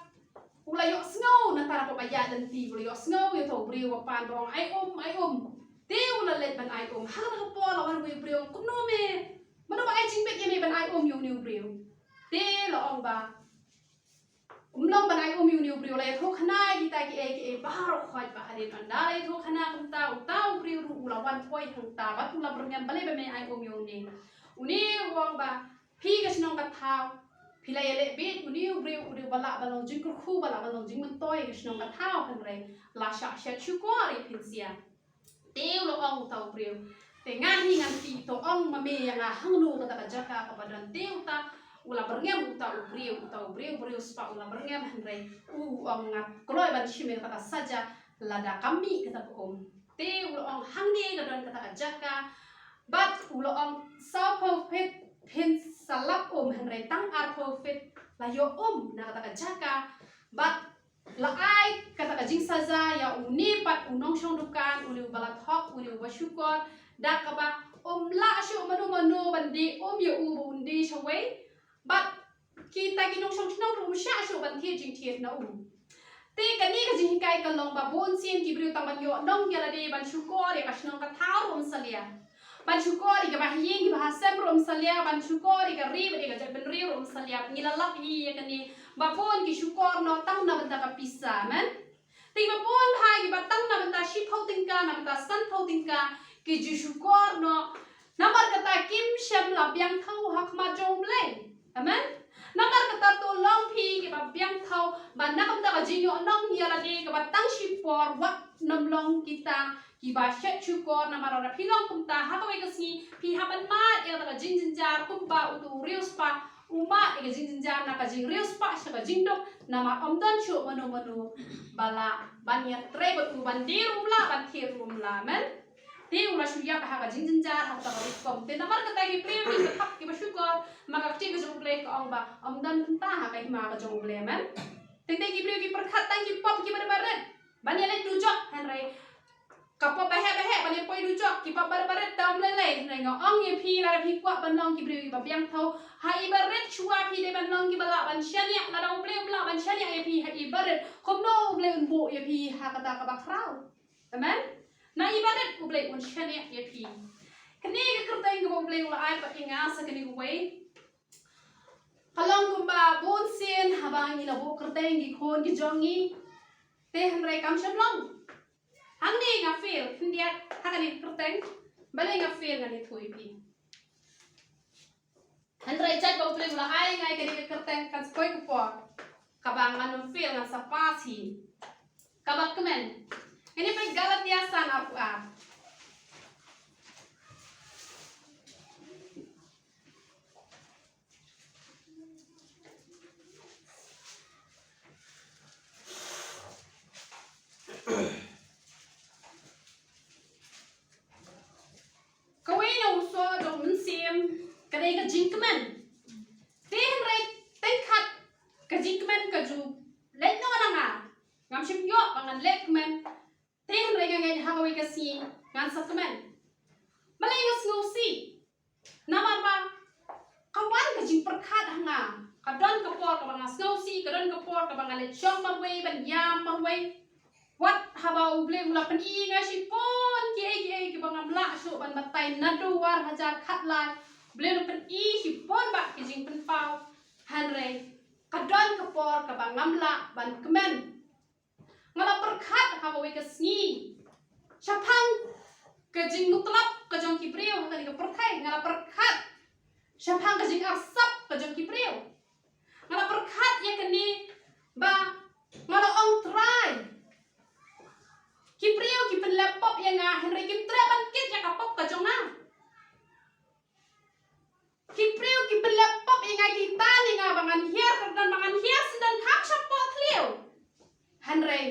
u la ïohsngew, nangta ba ïa lynti u la ïohsngew ïa uta u briew uba pan ba ong ai um, ai um. Te u la leit ban ai um. Ha kata ka por la wan uwei u briew, kumno me, mano ba ai jingbit ïa me ban ai um ïa une u briew? Te la ong ba ym long ban ai um ïa une u briew, la ïathuh khana ïa kita kiei kiei baroh khoit. Bad hadien ynda la ïathuh khana kumta, uta u briew ruh u la wan poi hangta bad u la byrngem, balei ba me ai um ïa une? Une u ong ba phi ka shnong ka thaw, phi la ïaleh beit une u briew, u dei uba lah ban long jingkyrkhu, ba lah ban long jingmyntoi ka shnong ka thaw, hynrei la shah shet shukor ïa phi sha. Te u la ong uta u briew, te nga hi ngan tih, to ong ma me ïa nga hangno kata ka jaka kaba don. Te uta u la byrngem uta u briew, uta u briew, u riewspah u la byrngem, hynrei u ong nga kloi ban shim ïa kata ka saja lada kam mih kata ka um. Te u la ong hangne ka don kata ka jaka, bad u la ong sawphew fit phin sa lap um, hynrei tang arphew fit la ïoh um na kata ka jaka. Bad la ai kata ka jingsaja ïa une pat u nongshong dukan, une uba la thok, une uba shukor, da kaba um lah shuh mano mano ban die um ïa u ba un die shawei. Bad kita ki nongshong shnong ruh um shah shuh ban thied jingthied na u. Te kane ka jinghikai ka long ba bun sien ki briew tang ban ïoh nong ïa lade, ban shukor ïa ka shnong ka thaw ruh um salia. Ban shukor ïa kiba ha ïing kiba ha sem ruh um salia, ban shukor ïa ka ri bad ïa ka jaitbynriew ruh um salia. Ngi la lap hi ïa kane, ba bun ki shukor noh tang na bynta ka pisa, amen. Te ba bun ha kiba tang na bynta shiphew tyngka, na bynta sanphew tyngka, ki ju shukor noh. Namar kata kim shym la biang thaw ha khmat jong U Blei. Amen. Namar kata to long phi kiba biang thaw, ba na ka bynta ka jingïoh nong ïa lade kaba tang shipor, wat nym long kita kiba shet shukor. Namar lada phi long kumta, ha kawei ka sngi phi hap ban mad ïa kata ka jingjynjar kumba utu u riewspah u mad ïa ka jingjynjar na ka jingriewspah sha ka jingduk, namar ym don shuh mano mano ba lah ban ïatrei bad u, ban die ruh um lah, ban thied ruh um lah. Amen. Te u la shu ïap ha ka jingjynjar ha kata ka rukom. Te namar kata ki briew kiba thok kiba shukor, ma ka ktien ka jong U Blei ka ong ba ym don bynta ha ka hima ka jong U Blei. Amen. Teng teng ki briew ki pyrkhat tang ki pop kiba dei ba rit ban ïaleit dujok, hynrei ka pop ba heh ba heh Ïa poi dujok kiba barit barit da um lei lei, hynrei nga ong ïa phi, lada phi kwah ban long ki briew kiba biang thaw ha i barit, shuwa phi dei ban long kiba lah ban shaniah. Lada U Blei um lah ban shaniah ïa phi ha i barit, kumno U Blei un buh ïa phi ha kata kaba khraw? Amen. Na i barit U Blei un shaniah ïa phi. Kane ka kyrteng kaba U Blei u la ai pat ïa nga sa kane kawei. Ka long kumba bun sien haba ngi la buh kyrteng ki khun ki jong ngi, te hynrei kam shym long. Hangne nga fail khyndiat ha kane ka kyrteng, balei nga fail, ngan ïathuh ïa phi. Hynrei jait ba U Blei u la ai ïa nga ïa kane ka kyrteng, kan sa poi ka por kaba ngan ym fail, ngan sa pass hi. Kaba kmen, ngan ïa peit Galatia san arphew ar. Kawei na u soh jong u mynsiem ka dei ka jingkmen. Te hynrei teng khat ka jingkmen ka ju leit noh na nga. Ngam shym ïoh ba ngan leh kmen. Te hynrei nga ngeit ha kawei ka sngi ngan sa kmen. Balei nga sngewsih? Namar ba ka wan ka jingpyrkhat ha nga. Ka don ka por kaba nga sngewsih, ka don ka por kaba nga leit shong marwei ban ïam marwei. Wat haba U Blei u la pyni ïa nga shibun kiei kiei kiba ngam lah shuh ban batai naduh ar hajar khatlai. U Blei u la pyni shibun bha ki jingpynpaw. Hynrei ka don ka por kaba ngam lah ban kmen. Nga la pyrkhat ha kawei ka sngi shaphang ka jingmutlop ka jong ki briew ha kane ka pyrthei. Nga la pyrkhat shaphang ka jingarsap ka jong ki briew. Nga la pyrkhat ïa kane ba nga la ong, Trai, ki briew ki pynleh pop ïa nga, hynrei kim treh ban kit ïa ka pop ka jong nga. Ki briew ki pynleh pop ïa nga, ki tan ïa nga ba ngan hiar kyrdan, ba ngan hiar syndon kham shapoh thliew. Hynrei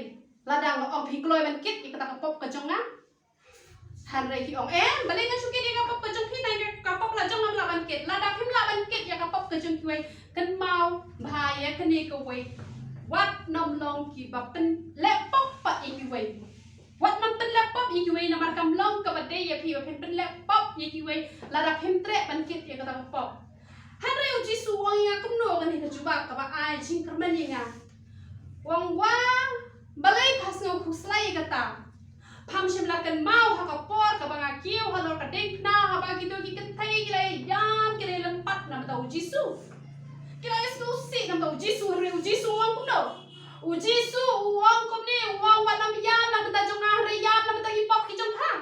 lada nga ong, Phi kloi ban kit ïa kata ka pop ka jong nga? Hynrei ki ong, Em, balei ngan shu kit ïa ka pop ka jong phi, tang ïa ka pop la jong ngam lah ban kit. Lada phim lah ban kit ïa ka pop ka jong kiwei, kynmaw bha ïa kane kawei, wat nym long kiba pynleh pop pat ïa kiwei. Wat nym pynleh pop ïa kiwei, namar kam long kaba dei ïa phi ba phin pynleh pop ïa kiwei lada phim treh ban kit ïa kata ka pop. Hynrei U Jisu u ong ïa nga kumno kane ka jubab kaba ai jingkyrmen ïa nga? U ong, Wa, balei pha sngew khuslai ïa kata? Pham shym la kynmaw ha ka por kaba nga kiew halor ka diengphna, haba kito ki kynthei ki la ïam, ki la lympat na bynta U Jisu? Ki la ïasngewsih na bynta U Jisu, hynrei U Jisu u ong kumno? U Jisu u ong kumne, u ong, Wat nym ïam na bynta jong nga, hynrei ïam na bynta ki pop ki jong pha.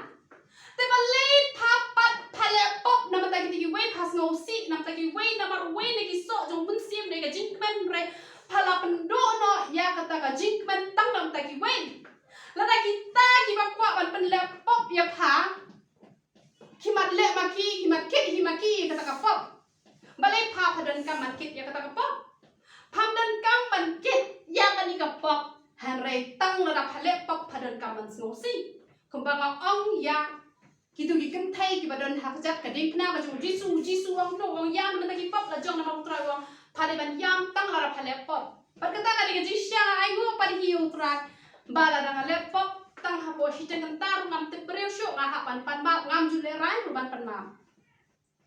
Te balei pha pat pha leh pop na bynta kita kiwei, pha sngewsih na bynta kiwei? Namar uwei na ki soh jong u mynsiem dei ka jingkmen, hynrei pha la pynduh noh ïa kata ka jingkmen tang na bynta kiwei. Lada kita kiba kwah ban pynleh pop ïa pha ki mat leh ma ki, ki mat kit hi ma ki ïa kata ka pop, balei pha pha donkam ban kit ïa kata ka pop? Pham donkam ban kit ïa kane ka pop, hynrei tang lada pha leh pop pha donkam ban sngewsih. Kumba nga ong ïa kito ki kynthei kiba don ha kjat ka diengphna ka jong U Jisu, U Jisu u ong kumno? U ong, Ïam na bynta ki pop la jong, namar U Trai u ong pha dei ban ïam tang lada pha leh pop. Bad kata ka dei ka jingshisha nga ai nguh pat hi ïa U Trai ba lada nga leh pop tang hapoh shiteng kynta ruh ngam tip briew shuh, nga hap ban pan map, ngam ju lehrain ruh ban pan map.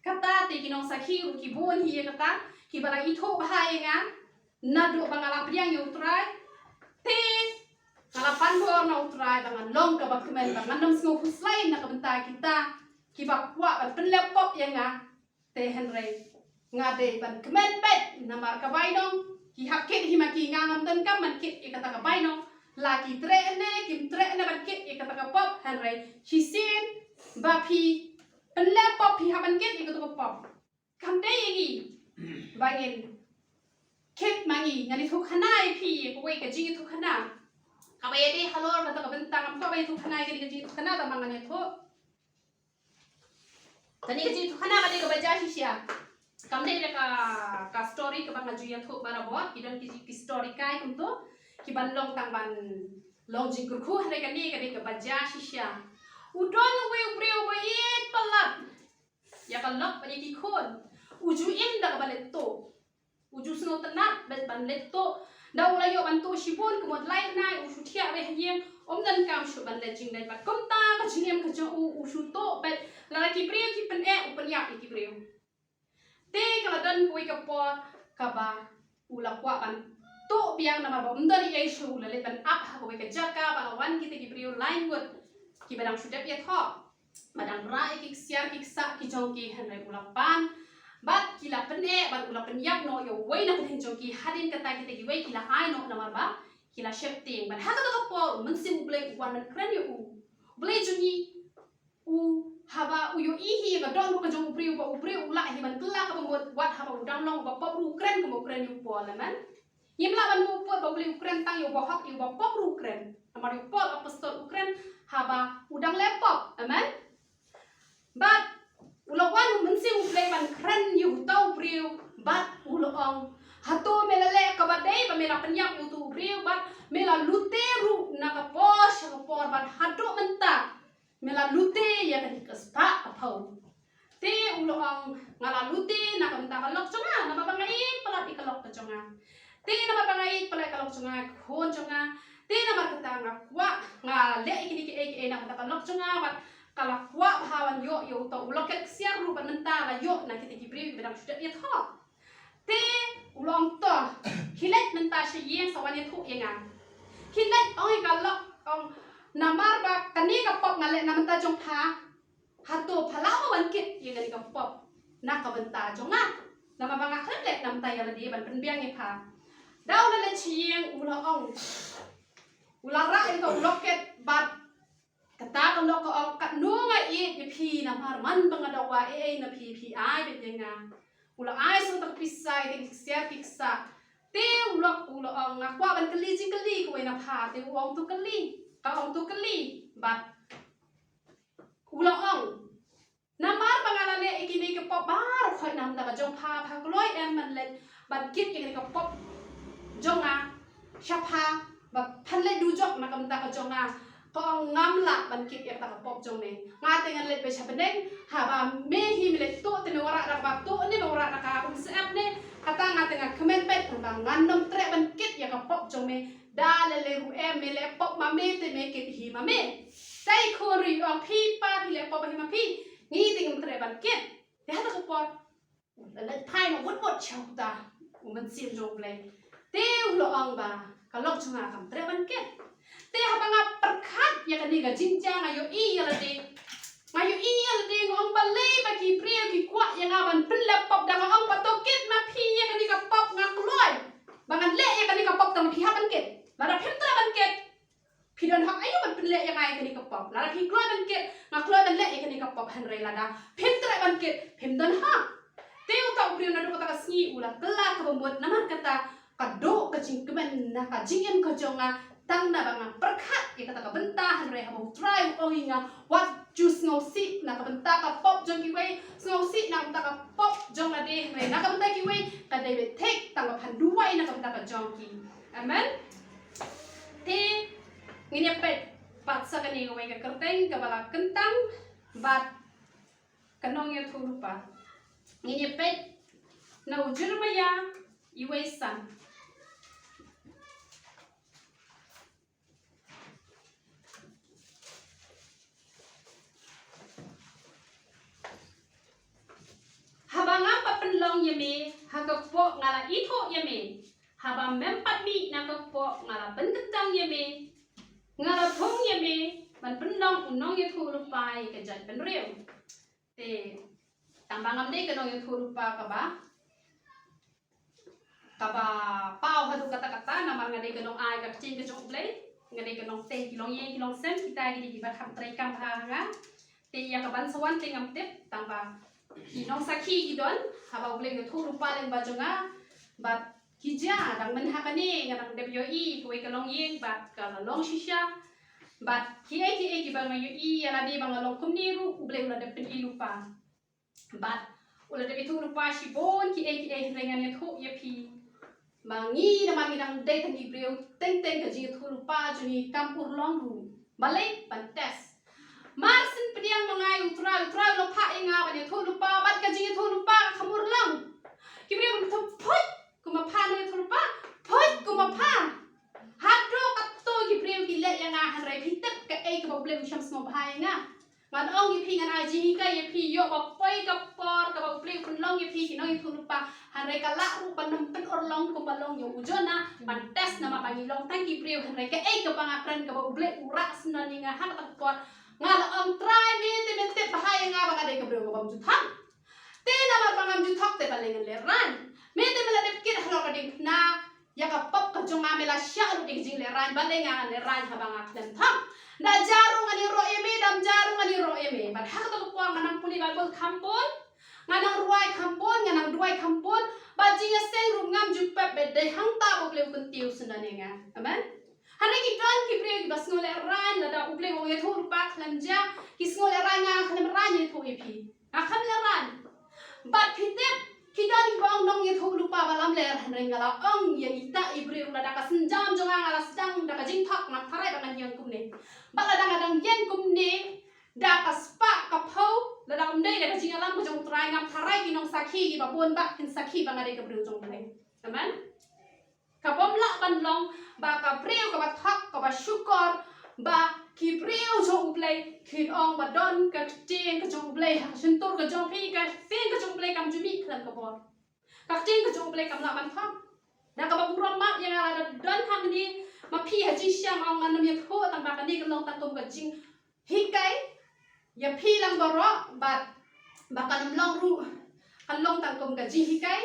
Kata te ki nongsakhi ruh ki bun hi ïa kata, kiba la ithuh bha ïa nga naduh ba nga la pdiang ïa U Trai. Te nga la pan bor na U Trai ba ngan long kaba kmen, ba ngan nym sngew khuslai na ka bynta kita kiba kwah ban pynleh pop ïa nga. Te hynrei nga dei ban kmen beit, namar ka bainong ki hap kit hi ma ki, nga ngam donkam ban kit ïa kata ka bainong. La ki treh ne kim treh ne ban kit ïa kata ka pop, hynrei shisien ba phi pynleh pop phi hap ban kit ïa kata ka pop. Kam dei ïa ngi ba ngin kit ma ngi. Ngan ïathuh khana ïa phi ïa kawei ka jingïathuh khana kaba ïadei halor kata ka bynta. Ngam kwah ban ïathuh khana ïa kane ka jingïathuh khana, tangba ngan ïathuh. Kane ka jingïathuh khana ka dei kaba jia shisha. Kam dei da ka, ka story kaba nga ju ïathuh barabor. Ki don ki, ki story kai kumto kiban long tang ban long jingkyrkhu, hynrei kane ka dei kaba jia shisha. U don uwei u briew uba ïeit palat ïa ka lok bad ïa ki khun. U ju im da kaba leit tuh. U ju sngewtynnat bad ban leit tuh. Da u la ïoh ban tuh shibun, ka mut lai bnai u shu thiah beit ha ïing. Um donkam shuh ban leit jingleit bad kumta ka jingim ka jong u u shu tuh beit, lada ki briew ki pyneh u pynïap ïa ki briew. Te ka la don kawei ka por kaba u la kwah ban tuh biang namar ba um don ei ei shuh, u la leit ban ap ha kawei ka jaka ba la wan kita ki briew laingut kiba dang shu dep ïathoh, ba dang rah ïa ki ksiar ki ksah ki jong ki, hynrei u la pan bad ki la pyneh bad u la pynïap noh ïa uwei na pdeng jong ki. Hadien kata kita kiwei ki la ai noh namar ba ki la sheptieng. Bad ha kata ka por u Mynsiem U Blei u wan ban kren ïa u. U Blei jong ngi u, haba u ïohi hi ïa ka dohnud ka jong u briew ba u briew u lah hi ban kylla kaba mut, wat haba u dang long uba pop ruh u kren kum u kren ïa u Paul. Amen. Ngim lah ban mut ba u Blei u kren tang ïa uba hok, ïa uba pop ruh u kren. Namar ïa u Paul apostol u kren haba u dang leh pop. Amen. Bad u la wan u Mynsiem U Blei ban kren ïa uta u briew bad u la ong, hato me la leh kaba dei ba me la pynïap ïa uta u briew bad me la lute ruh na ka por sha ka por bad haduh mynta me la lute ïa kane ka spah ka phew? Te u la ong, nga la lute na ka bynta ka lok jong nga, namar ba nga ïeit palat ïa ka lok ka jong nga. Te namar ba nga ïeit palat ïa ka lok jong nga, ka khun jong nga. Te namar kata nga kwah, nga leh ïa kine kiei kiei na ka bynta ka lok jong nga bad ka la kwah bha ban ïoh ïa uta u loket ksiar ruh bad mynta la ïoh na kita ki briew kiba dang shu dep ïathoh. Te u la ong, to, khie leit mynta sha ïing sa wan ïathuh ïa nga. Khie leit, ong ïa ka lok, ong, namar ba kane ka pop nga leh na bynta jong pha, hato pha lah mo ban kit ïa kane ka pop na ka bynta jong nga? Namar ba nga khlem leh na bynta ïa lade ban pynbiang ïa pha. Da u la leit sha ïing u la ong, u la rah ïa uta u loket bad kata ka lok ka ong, katno nga ïeit ïa phi, namar man ba nga dawa ei ei na phi, phi ai beit ïa nga. U la ai sa uta ka pisa ïa ki ksiar ki ksah. Te u lok u la ong, nga kwah ban kylli jingkylli kawei na pha. Te u ong, to kylli. Ka ong, to kylli. Bad u la ong, namar ba nga la leh ïa kine ki pop baroh khoit na bynta ka jong pha, pha kloi em ban leit ban kit ïa kine ki pop jong nga sha pha, ba phan leit dujok na ka bynta ka jong nga? Ka ong, ngam lah ban kit ïa kata ka pop jong me. Nga te ngan leit beit sha bneng, haba me hi me leit tuh te me wanrah da kaba tuh ne me wanrah da ka umsyep ne, kata nga te ngan kmen beit, tangba ngan nym treh ban kit ïa ka pop jong me. Da lei lei ruh em, me leh pop ma me te me kit hi ma me. Te i khun ruh i ong, phi pa phi leh pop hi ma phi, ngi te ngim treh ban kit. Te ha kata ka por u la leit phai noh wut wut sha uta u Mynsiem jong U Blei. Te u la ong ba ka lok jong nga kam treh ban kit. Te haba nga pyrkhat ïa kane ka jingjia nga ïohi ïa lade, nga ïohi ïa lade, nga ong, balei ba ki briew ki kwah ïa nga ban pynleh pop? Da nga ong ba to kit ma phi ïa kane ka pop, nga kloi ba ngan leh ïa kane ka pop tang phi hap ban kit. Lada phim treh ban kit, phi don hok aïu ban pynleh ïa nga ïa kane ka pop? Lada phi kloi ban kit, nga kloi ban leh ïa kane ka pop, hynrei lada phim treh ban kit, phim don hok. Te uta u briew naduh kata ka sngi u la kylla kaba mut, namar kata ka duh ka jingkmen na ka jingim ka jong nga, tang naba nga pyrkhat ïa kata ka bynta, hynrei haba U Trai u ong ïa nga, wat ju sngewsih na ka bynta ka pop jong kiwei, sngewsih na ka bynta ka pop jong lade, hynrei na ka bynta kiwei ka dei beit thik, tang ba phan duwai na ka bynta ka jong ki. Amen. Te ngin ïa peit pat sa kane kawei ka kyrteng kaba la kyntang bad ka nongïathuhlypa. Ngin ïa peit na u Jeremaïah iwei san. Haba ngam pat pynlong ïa me ha ka kpoh nga la ithuh ïa me, haba mem pat mih na ka kpoh nga la pynkyntang ïa me, nga la thung ïa me ban pynlong u nongïathuhlypa ïa ka jaitbynriew. Te tang ba ngam dei ka nongïathuhlypa kaba kaba paw haduh katta katta, namar nga dei ka nongai ka ktien ka jong U Blei, nga dei ka nongtei ki longïing ki longsem, kita ki dei kiba kham treikam bha ha nga. Te ïa kaban sa wan te ngam tip, tang ba ki nongsakhi ki don, haba U Blei u ïathuhlypa lyngba jong nga, bad ki jia dang mynta ha kane nga dang dep ïohi kawei ka longïing bad ka la long shisha. Bad kiei kiei kiba nga ïohi ïa lade ba nga long kumne ruh U Blei u la dep pyni lypa. Bad u la dep ïathuhlypa shibun kiei kiei, hynrei ngan ïathuh ïa phi ba ngi namar ngi dang dei tang ki briew, teng teng ka jingïathuhlypa jong ngi kam urlong ruh. Balei? Ban test. Mar syn pdiang ma nga ïa U Trai, U Trai u la phah ïa nga ban ïathuhlypa bad ka jingïathuhlypa ka kham urlong. Ki briew ki thum, phuit, kum ma pha nongïathuhlypa, phuit, kum ma pha. Haduh katto ki briew ki leh ïa nga, hynrei phi Ngan ong ïa phi, ngan ai jinghikai ïa phi, ïoh ba poi ka por kaba U Blei u pynlong ïa phi ki nongïathuhlypa, hynrei ka lah ruh ban ym pynurlong kumba long ïa u Jonah ban test, namar ba ngi long tang ki briew. Hynrei kaei kaba nga kren, kaba U Blei u rah syndon ïa nga ha kata ka por, nga la ong, Trai, me te men tip bha ïa nga ba nga dei ka briew ka bym ju thok. Te namar ba ngam ju thok te balei ngan lehraiñ? Me te me la dep kit halor ka diengphna ïa ka pop ka jong nga, me la shah lut ïa ka jinglehraiñ, balei ngan lehraiñ haba nga khlem thok? Da ja ruh ngan ïaroh ïa me, dam ja ruh ngan ïaroh ïa me. Bad ha kata ka por nga nang pule Baibl kham bun, nga nang rwai kham bun, nga nang duwai kham bun, bad jingïaseng ruh ngam ju pep, bad dei hangta ba U Blei u kyntiew syndon ïa nga. Amen. Hynrei ki don ki briew kiba sngewlehraiñ, lada U Blei u ong ïathuhlypa khlem jia, ki sngewlehraiñ, nga khlem raiñ ïathuh ïa phi. Nga khlem lehraiñ. Bad phi tip, ki don kiba ong nongïathuhlypa ba lamler, hynrei nga la ong ïa ita i briew, lada ka sienjam jong nga, nga la sdang da ka jingthok, nga tharai ba ngan ïeng kumne. Bad lada nga dang ïeng kumne da ka spah ka phew, lada ym dei da ka jingïalam ka jong U Trai, ngam tharai ki nongsakhi kiba bun bha kin sakhi ba nga dei ka briew jong U Blei. Amen. Ka bym lah ban long ba ka briew kaba thok, kaba shukor, ba ki briew jong U Blei kin ong ba don ka ktien ka jong U Blei ha ka shyntur ka jong phi, ka ktien ka jong U Blei kam ju mih khlem ka bor. Ka ktien ka jong U Blei kam lah ban thok. Da kaba burom map ïa nga lada don hangne ma phi ha jingshisha ong ngan ym ïathuh tang ba kane ka long tang kum ka jing hikai ïa phi lang baroh, bad ba kan ym long ruh, kan long tang kum ka jinghikai,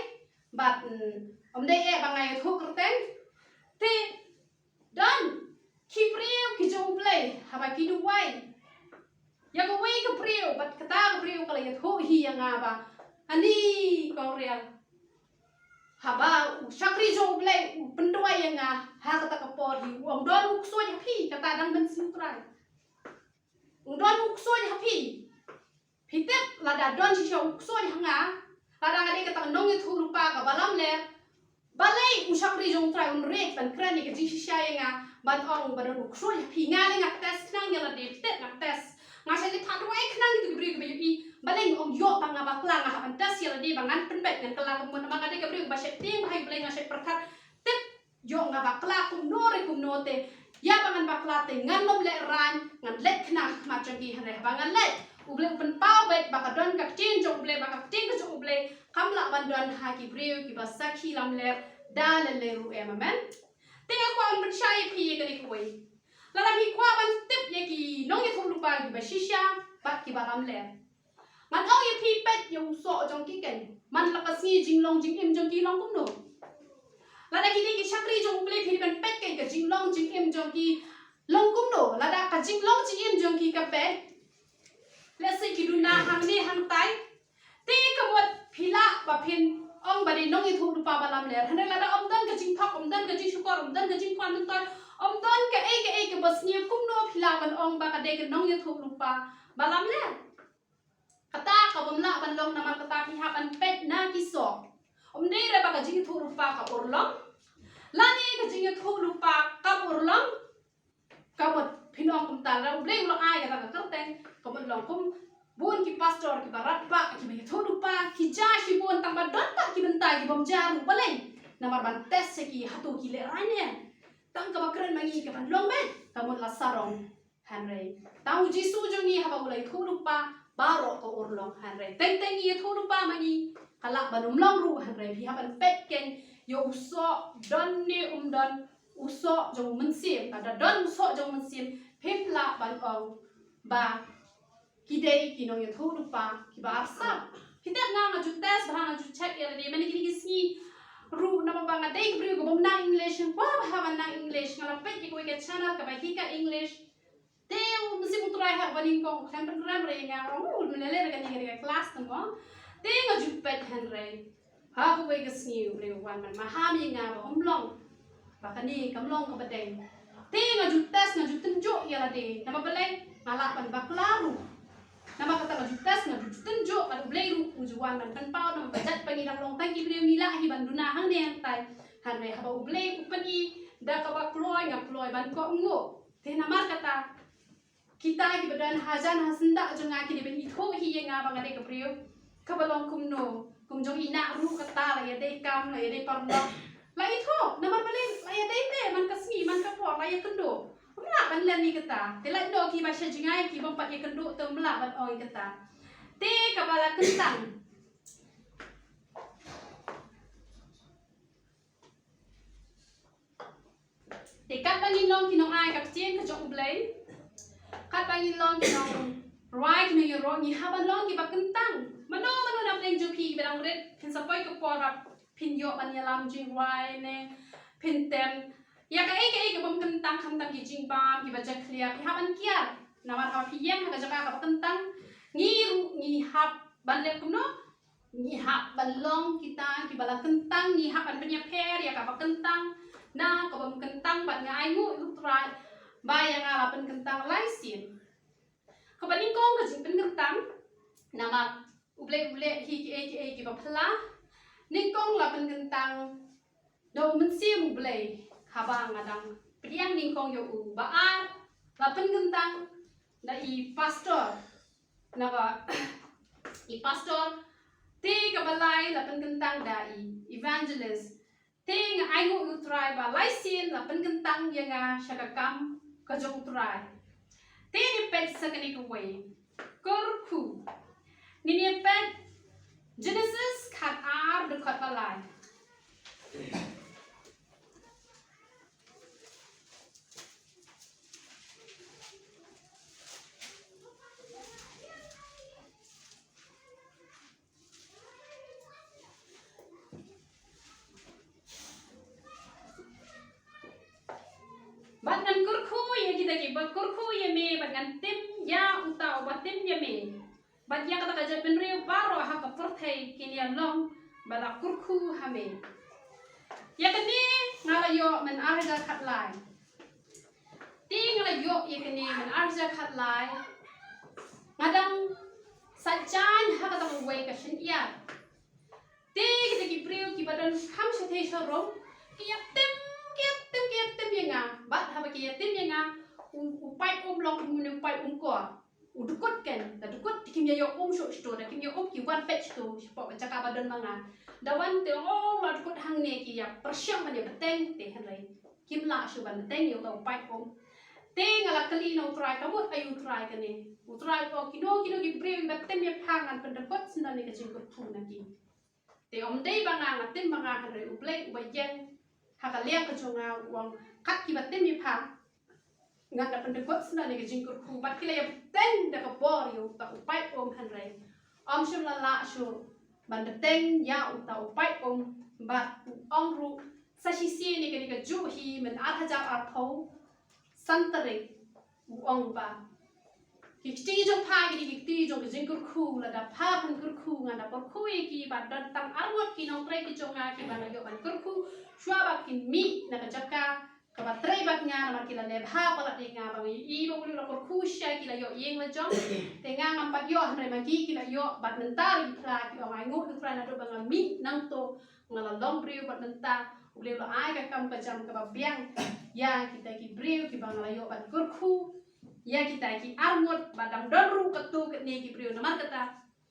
bad, mm, ym dei eh ba nga ïathuh kyrteng. Te don ki briew ki jong U Blei, haba ki duwai ïa kawei ka briew, bad kata ka briew ka la ïathuh hi ïa nga ba ani Kongriang, haba u shakri jong U Blei u pynduwai ïa nga ha kata ka por hi, u ong don u ksuid ha phi, kata dang mynsiem U Trai. U don u ksuid ha phi. Phi tip, lada don shisha u ksuid ha nga, lada nga dei kata ka nongïathuhlypa kaba lamler, balei u shakri jong U Trai un rit ban kren ïa ka jingshisha ïa nga, ban ong ba don u ksuid ha phi? Nga lei nga test khnang ïa lade, phi tip, nga test. Nga shait leit phah duwai khnang ïa ki briew kiba ïohi, balei nga ong ïoh ba nga bakla, nga hap ban test ïa lade ba ngan pynbeit, ngan kylla kumno, namar nga dei ka briew ba shait tieng bha ïa U Blei, nga shait pyrkhat, tip, ïoh nga bakla kumno re kumno te, ïa ba ngan bakla te ngan ym lehraiñ, ngan leit khnang ha khmat jong ki. Hynrei haba ngan leit, U Blei u pynpaw beit ba ka don ka ktien jong U Blei, ba ka ktien ka jong U Blei kam lah ban don ha ki briew kiba sakhi lamler da lei lei ruh em. Amen. Te nga kwah ban pynshai ïa phi ïa kane kawei. Lada phi kwah ban tip ïa ki nongïathuhlypa kiba shisha bad kiba lamler, ngan ong ïa phi, peit ïa u soh jong ki keiñ. Man la ka sngi jinglong jingim jong ki long kumno? Lada ki dei ki shakri jong U Blei, phi dei ban peit keiñ ka jinglong jingim jong ki long kumno. Lada ka jinglong jingim jong ki ka peit, lehse ki duna hangne hangtai, te ka mut phi lah ba phin ong ba dei nongïathuhlypa ba lamler. Hynrei lada ym don ka jingthok, ym don ka jingshukor, ym don ka jingkwah myntoi, ym don kaei kaei kaba sniew, kumno phi lah ban ong ba ka dei ka nongïathuhlypa ba lamler? Kata ka bym lah ban long, namar kata phi hap ban peit na ki soh. Ym dei re ba ka jingïathuhlypa ka urlong, lane ka jingïathuhlypa kam urlong. Ka mut phin ong kumta, lada U Blei u la ai kata ka kyrteng, ka mut long kum bun ki pastor kiba radbah, kiba ïathuhlypa, ki jia shibun, tang ba don pat ki bynta ki bym jia ruh. Balei? Namar ban test ïa ki hato ki lehraiñ ne. Tang kaba kren ma ngi ka ban long beit, ka mut la sarong. Hynrei tang U Jisu jong ngi haba u la ïathuhlypa, baroh ka urlong. Hynrei teng teng ngi ïathuhlypa ma ngi, ka lah ban ym long ruh. Hynrei phi hap ban peit keiñ ïa u soh, don ne um don u soh jong u mynsiem. Lada don u soh jong u mynsiem, phim lah ban ong ba ki dei ki nongïathuhlypa kiba arsap. Phi tip, nga nga ju test bha, nga ju check ïa lade mynne kine ki sngi ruh, namar ba nga dei ka briew ka bym nang English, nga kwah bha ban nang English, nga la peit ïa kawei ka channel kaba hikai English. Te u Mynsiem U Trai ha kaba nyngkong u khlem pynrem re ïa nga, u ong u leh leh re kane ka class te mo. Te nga ju peit, hynrei ha kawei ka sngi U Blei u wan ban maham ïa nga ba ym long, ba kane kam long kaba dei. Te nga ju test, nga ju tynjuh ïa lade, namar balei? Nga lah ban bakla ruh. Namar kata nga ju test, nga ju tynjuh, bad U Blei ruh u ju wan ban pynpaw, namar ba jait ba ngi dang long tang ki briew ngi lah hi ban duna hangne hangtai. Hynrei haba U Blei u pyni da kaba kloi, nga kloi ban kohnguh. Te namar kata kita kiba don hajan ha syndah jong nga ki dei ban ithuh hi ïa nga ba nga dei ka briew kaba long kumno. Kum jong i Nah ruh, kata la ïadei kam, la ïadei paralok, la ithuh. Namar balei? La ïadei te man ka sngi, man ka por, la ïakynduh. Ym lah ban len ïa kata. Te lait noh kiba sha jngai, ki bym pat ïakynduh te ym lah ban ong ïa kata. Te kaba la kyntang. Te katba ngin long ki nongai ka ktien ka jong U Blei, katba ngin long ki nongrwai ki nongïaroh, ngi hap ban long kiba kyntang. Mano mano na pdeng jong phi kiba dang rit, phin sa poi ka por ba phin ïoh ban ïalam jingrwai ne phin tem ïa kaei kaei ka bym kyntang, khamtam ki jingbam kiba jakhlia, phi hap ban kiar. Namar haba phi ïeng ha ka jaka kaba kyntang, ngi ruh ngi hap ban leh kumno? Ngi hap ban long kita kiba la kyntang, ngi hap ban pynïapher ïa kaba kyntang na kaba ym kyntang, bad nga ainguh ïa U Trai ba ïa nga la pynkyntang lai sien. Kaba nyngkong ka jingpynkyntang, namar U Blei u leh hi kiei kiei kiba phylla. Nyngkong la pynkyntang da U Mynsiem U Blei haba nga dang pdiang nyngkong ïa u. Ba ar la pynkyntang da i pastor. Naba i pastor. Te kaba lai la pynkyntang da i evangelist. Te nga ainguh ïa U Trai ba lai sien la pynkyntang ïa nga sha ka kam ka jong U Trai. Te ngin peit sa kane kawei. Kyrkhu. Ngin ïa peit Genesis khatar, dkhot ba lai. Bad ngan kyrkhu ïa kita kiba kyrkhu ïa me, bad ngan tim ïa uta uba tim ïa me. Bad ïa kata ka jaitbynriew baroh ha ka pyrthei kin ïa long ba la kyrkhu ha me. Ïa kane nga la ïoh myn ar hajar khatlai. Te nga la ïoh ïa kane myn ar hajar khatlai, nga dang sait jaiñ ha kata kawei ka shynïar. Te kita ki briew kiba don kham shathie sharum ki ïa tim, ki ïa tim, ki ïa tim ïa nga. Bad haba ki ïa tim ïa nga, u, u paip um long kumne u paip um kor. U dkut ken, da dkut te kim ïa ïoh um shuh shto, da kim ïoh um ki wan peit shto shapoh ka jaka ba don ma nga. Da wan te ong la dkut hangne, ki ïa pyrshang ban ïa bteng te hynrei kim lah shuh ban bteng ïa uta u paip um. Te nga la kylli na U Trai, ka mut aïu U Trai kane? U Trai u ong kino kino ki briew kiba tim ïa pha ngan pyndkut sngewbha ïa ka jingkyrkhu na ki. Te ym dei ba nga nga tim ba nga, hynrei U Blei uba ïeng ha ka liang ka jong nga u ong kat kiba tim ïa pha ngan da pyndkut sngewbha ïa ka jingkyrkhu. Bad ki la ïa bteng da ka bor ïa uta u paip um hynrei ym shym la lah shuh ban bteng ïa uta u paip um. Bad u ong ruh sa shisien ïa kane kajuh hi myn ar hajar arphew san tarik, u ong ba ki kti jong pha ki dei ki kti jong ka jingkyrkhu, lada pha phin kyrkhu ngan da kyrkhu ïa ki. Bad don tang arngut ki nongtrei ki jong nga kiba nga la ïoh ban kyrkhu shuwa ba kin mih na ka jaka kaba trei bad nga, namar ki la neh bha palat ïa nga. Ba nga ïohi ba u la kyrkhu sha ki la ïoh ïing la jong, te nga ngam pat ïoh, hynrei ma ki ki la ïoh. Bad mynta ruh ki phla ki ong, ainguh ïa U Trai, naduh ba nga mih nangto nga la long briew bad mynta U Blei u la ai ka kam ka jam kaba biang ïa kita ki briew kiba nga la ïoh ban kyrkhu ïa kita ki arngut. Bad dang don ruh katto katne ki briew, namar kata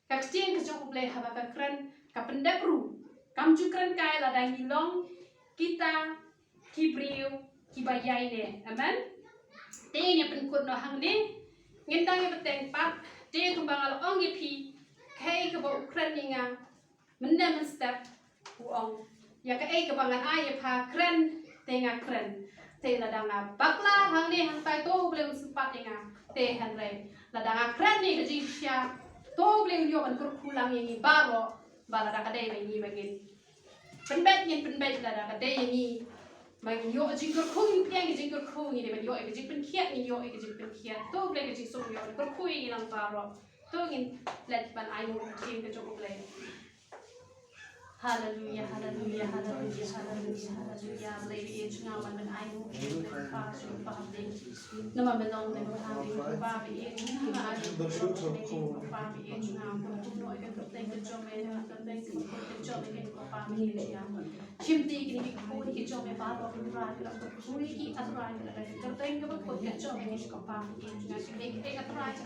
ka ktien ka jong U Blei haba ka kren ka pyndep ruh, kam ju kren kai lada ngi long kita ki briew kiba ïaineh. Amen. Te ngin ïa pynkut noh hangne, ngin dang ïa bteng pat. Te kumba nga la ong ïa phi, kaei kaba u kren ïa nga mynne mynstep, u ong ïa kaei kaba ngan ai ïa pha kren te nga kren. Te lada nga bakla hangne hangtai, to U Blei un sympat ïa nga. Te hynrei lada nga kren ïa ka jingshisha, to U Blei un ïoh ban kyrkhu lang ïa ngi baroh. Ba lada ka dei ba ngi ba ngin pynbeit ngin pynbeit, lada ka dei ïa ngi ba ngin ïoh jingkyrkhu ngin pdiang ïa jingkyrkhu, ngi dei ban ïoh ïa ka jingpynkhiah ngin ïoh ïa ka jingpynkhiah. To U Blei ka jingsuk un ïoh ban kyrkhu ïa ngi lang baroh. To ngin leit ban ainguh ïa ka ktien ka jong U Blei. Haleluia, haleluia, haleluia, haleluia, haleluia. Blei ba ïeit jong nga, wan ban ainguh ïa ka ktien ka jong U Blei. Namar ba long Blei ba ha ïing, Kpa ba ïeit jong nga, ai ba ïeit jong nga, ïa ka kyrteng ka jong me, ïa ka kyrteng ka jong me, ïa ka kyrteng ka jong me, ïa ka kyrteng ka jong me. Shim ti kine ki khun ki jong me baroh, Trai, ka dang kyrkhu ïa ki, Trai, ka dang kyrteng kaba khuid ka jong me, Kpa ba ïeit jong nga, shim ti kine ki Trai.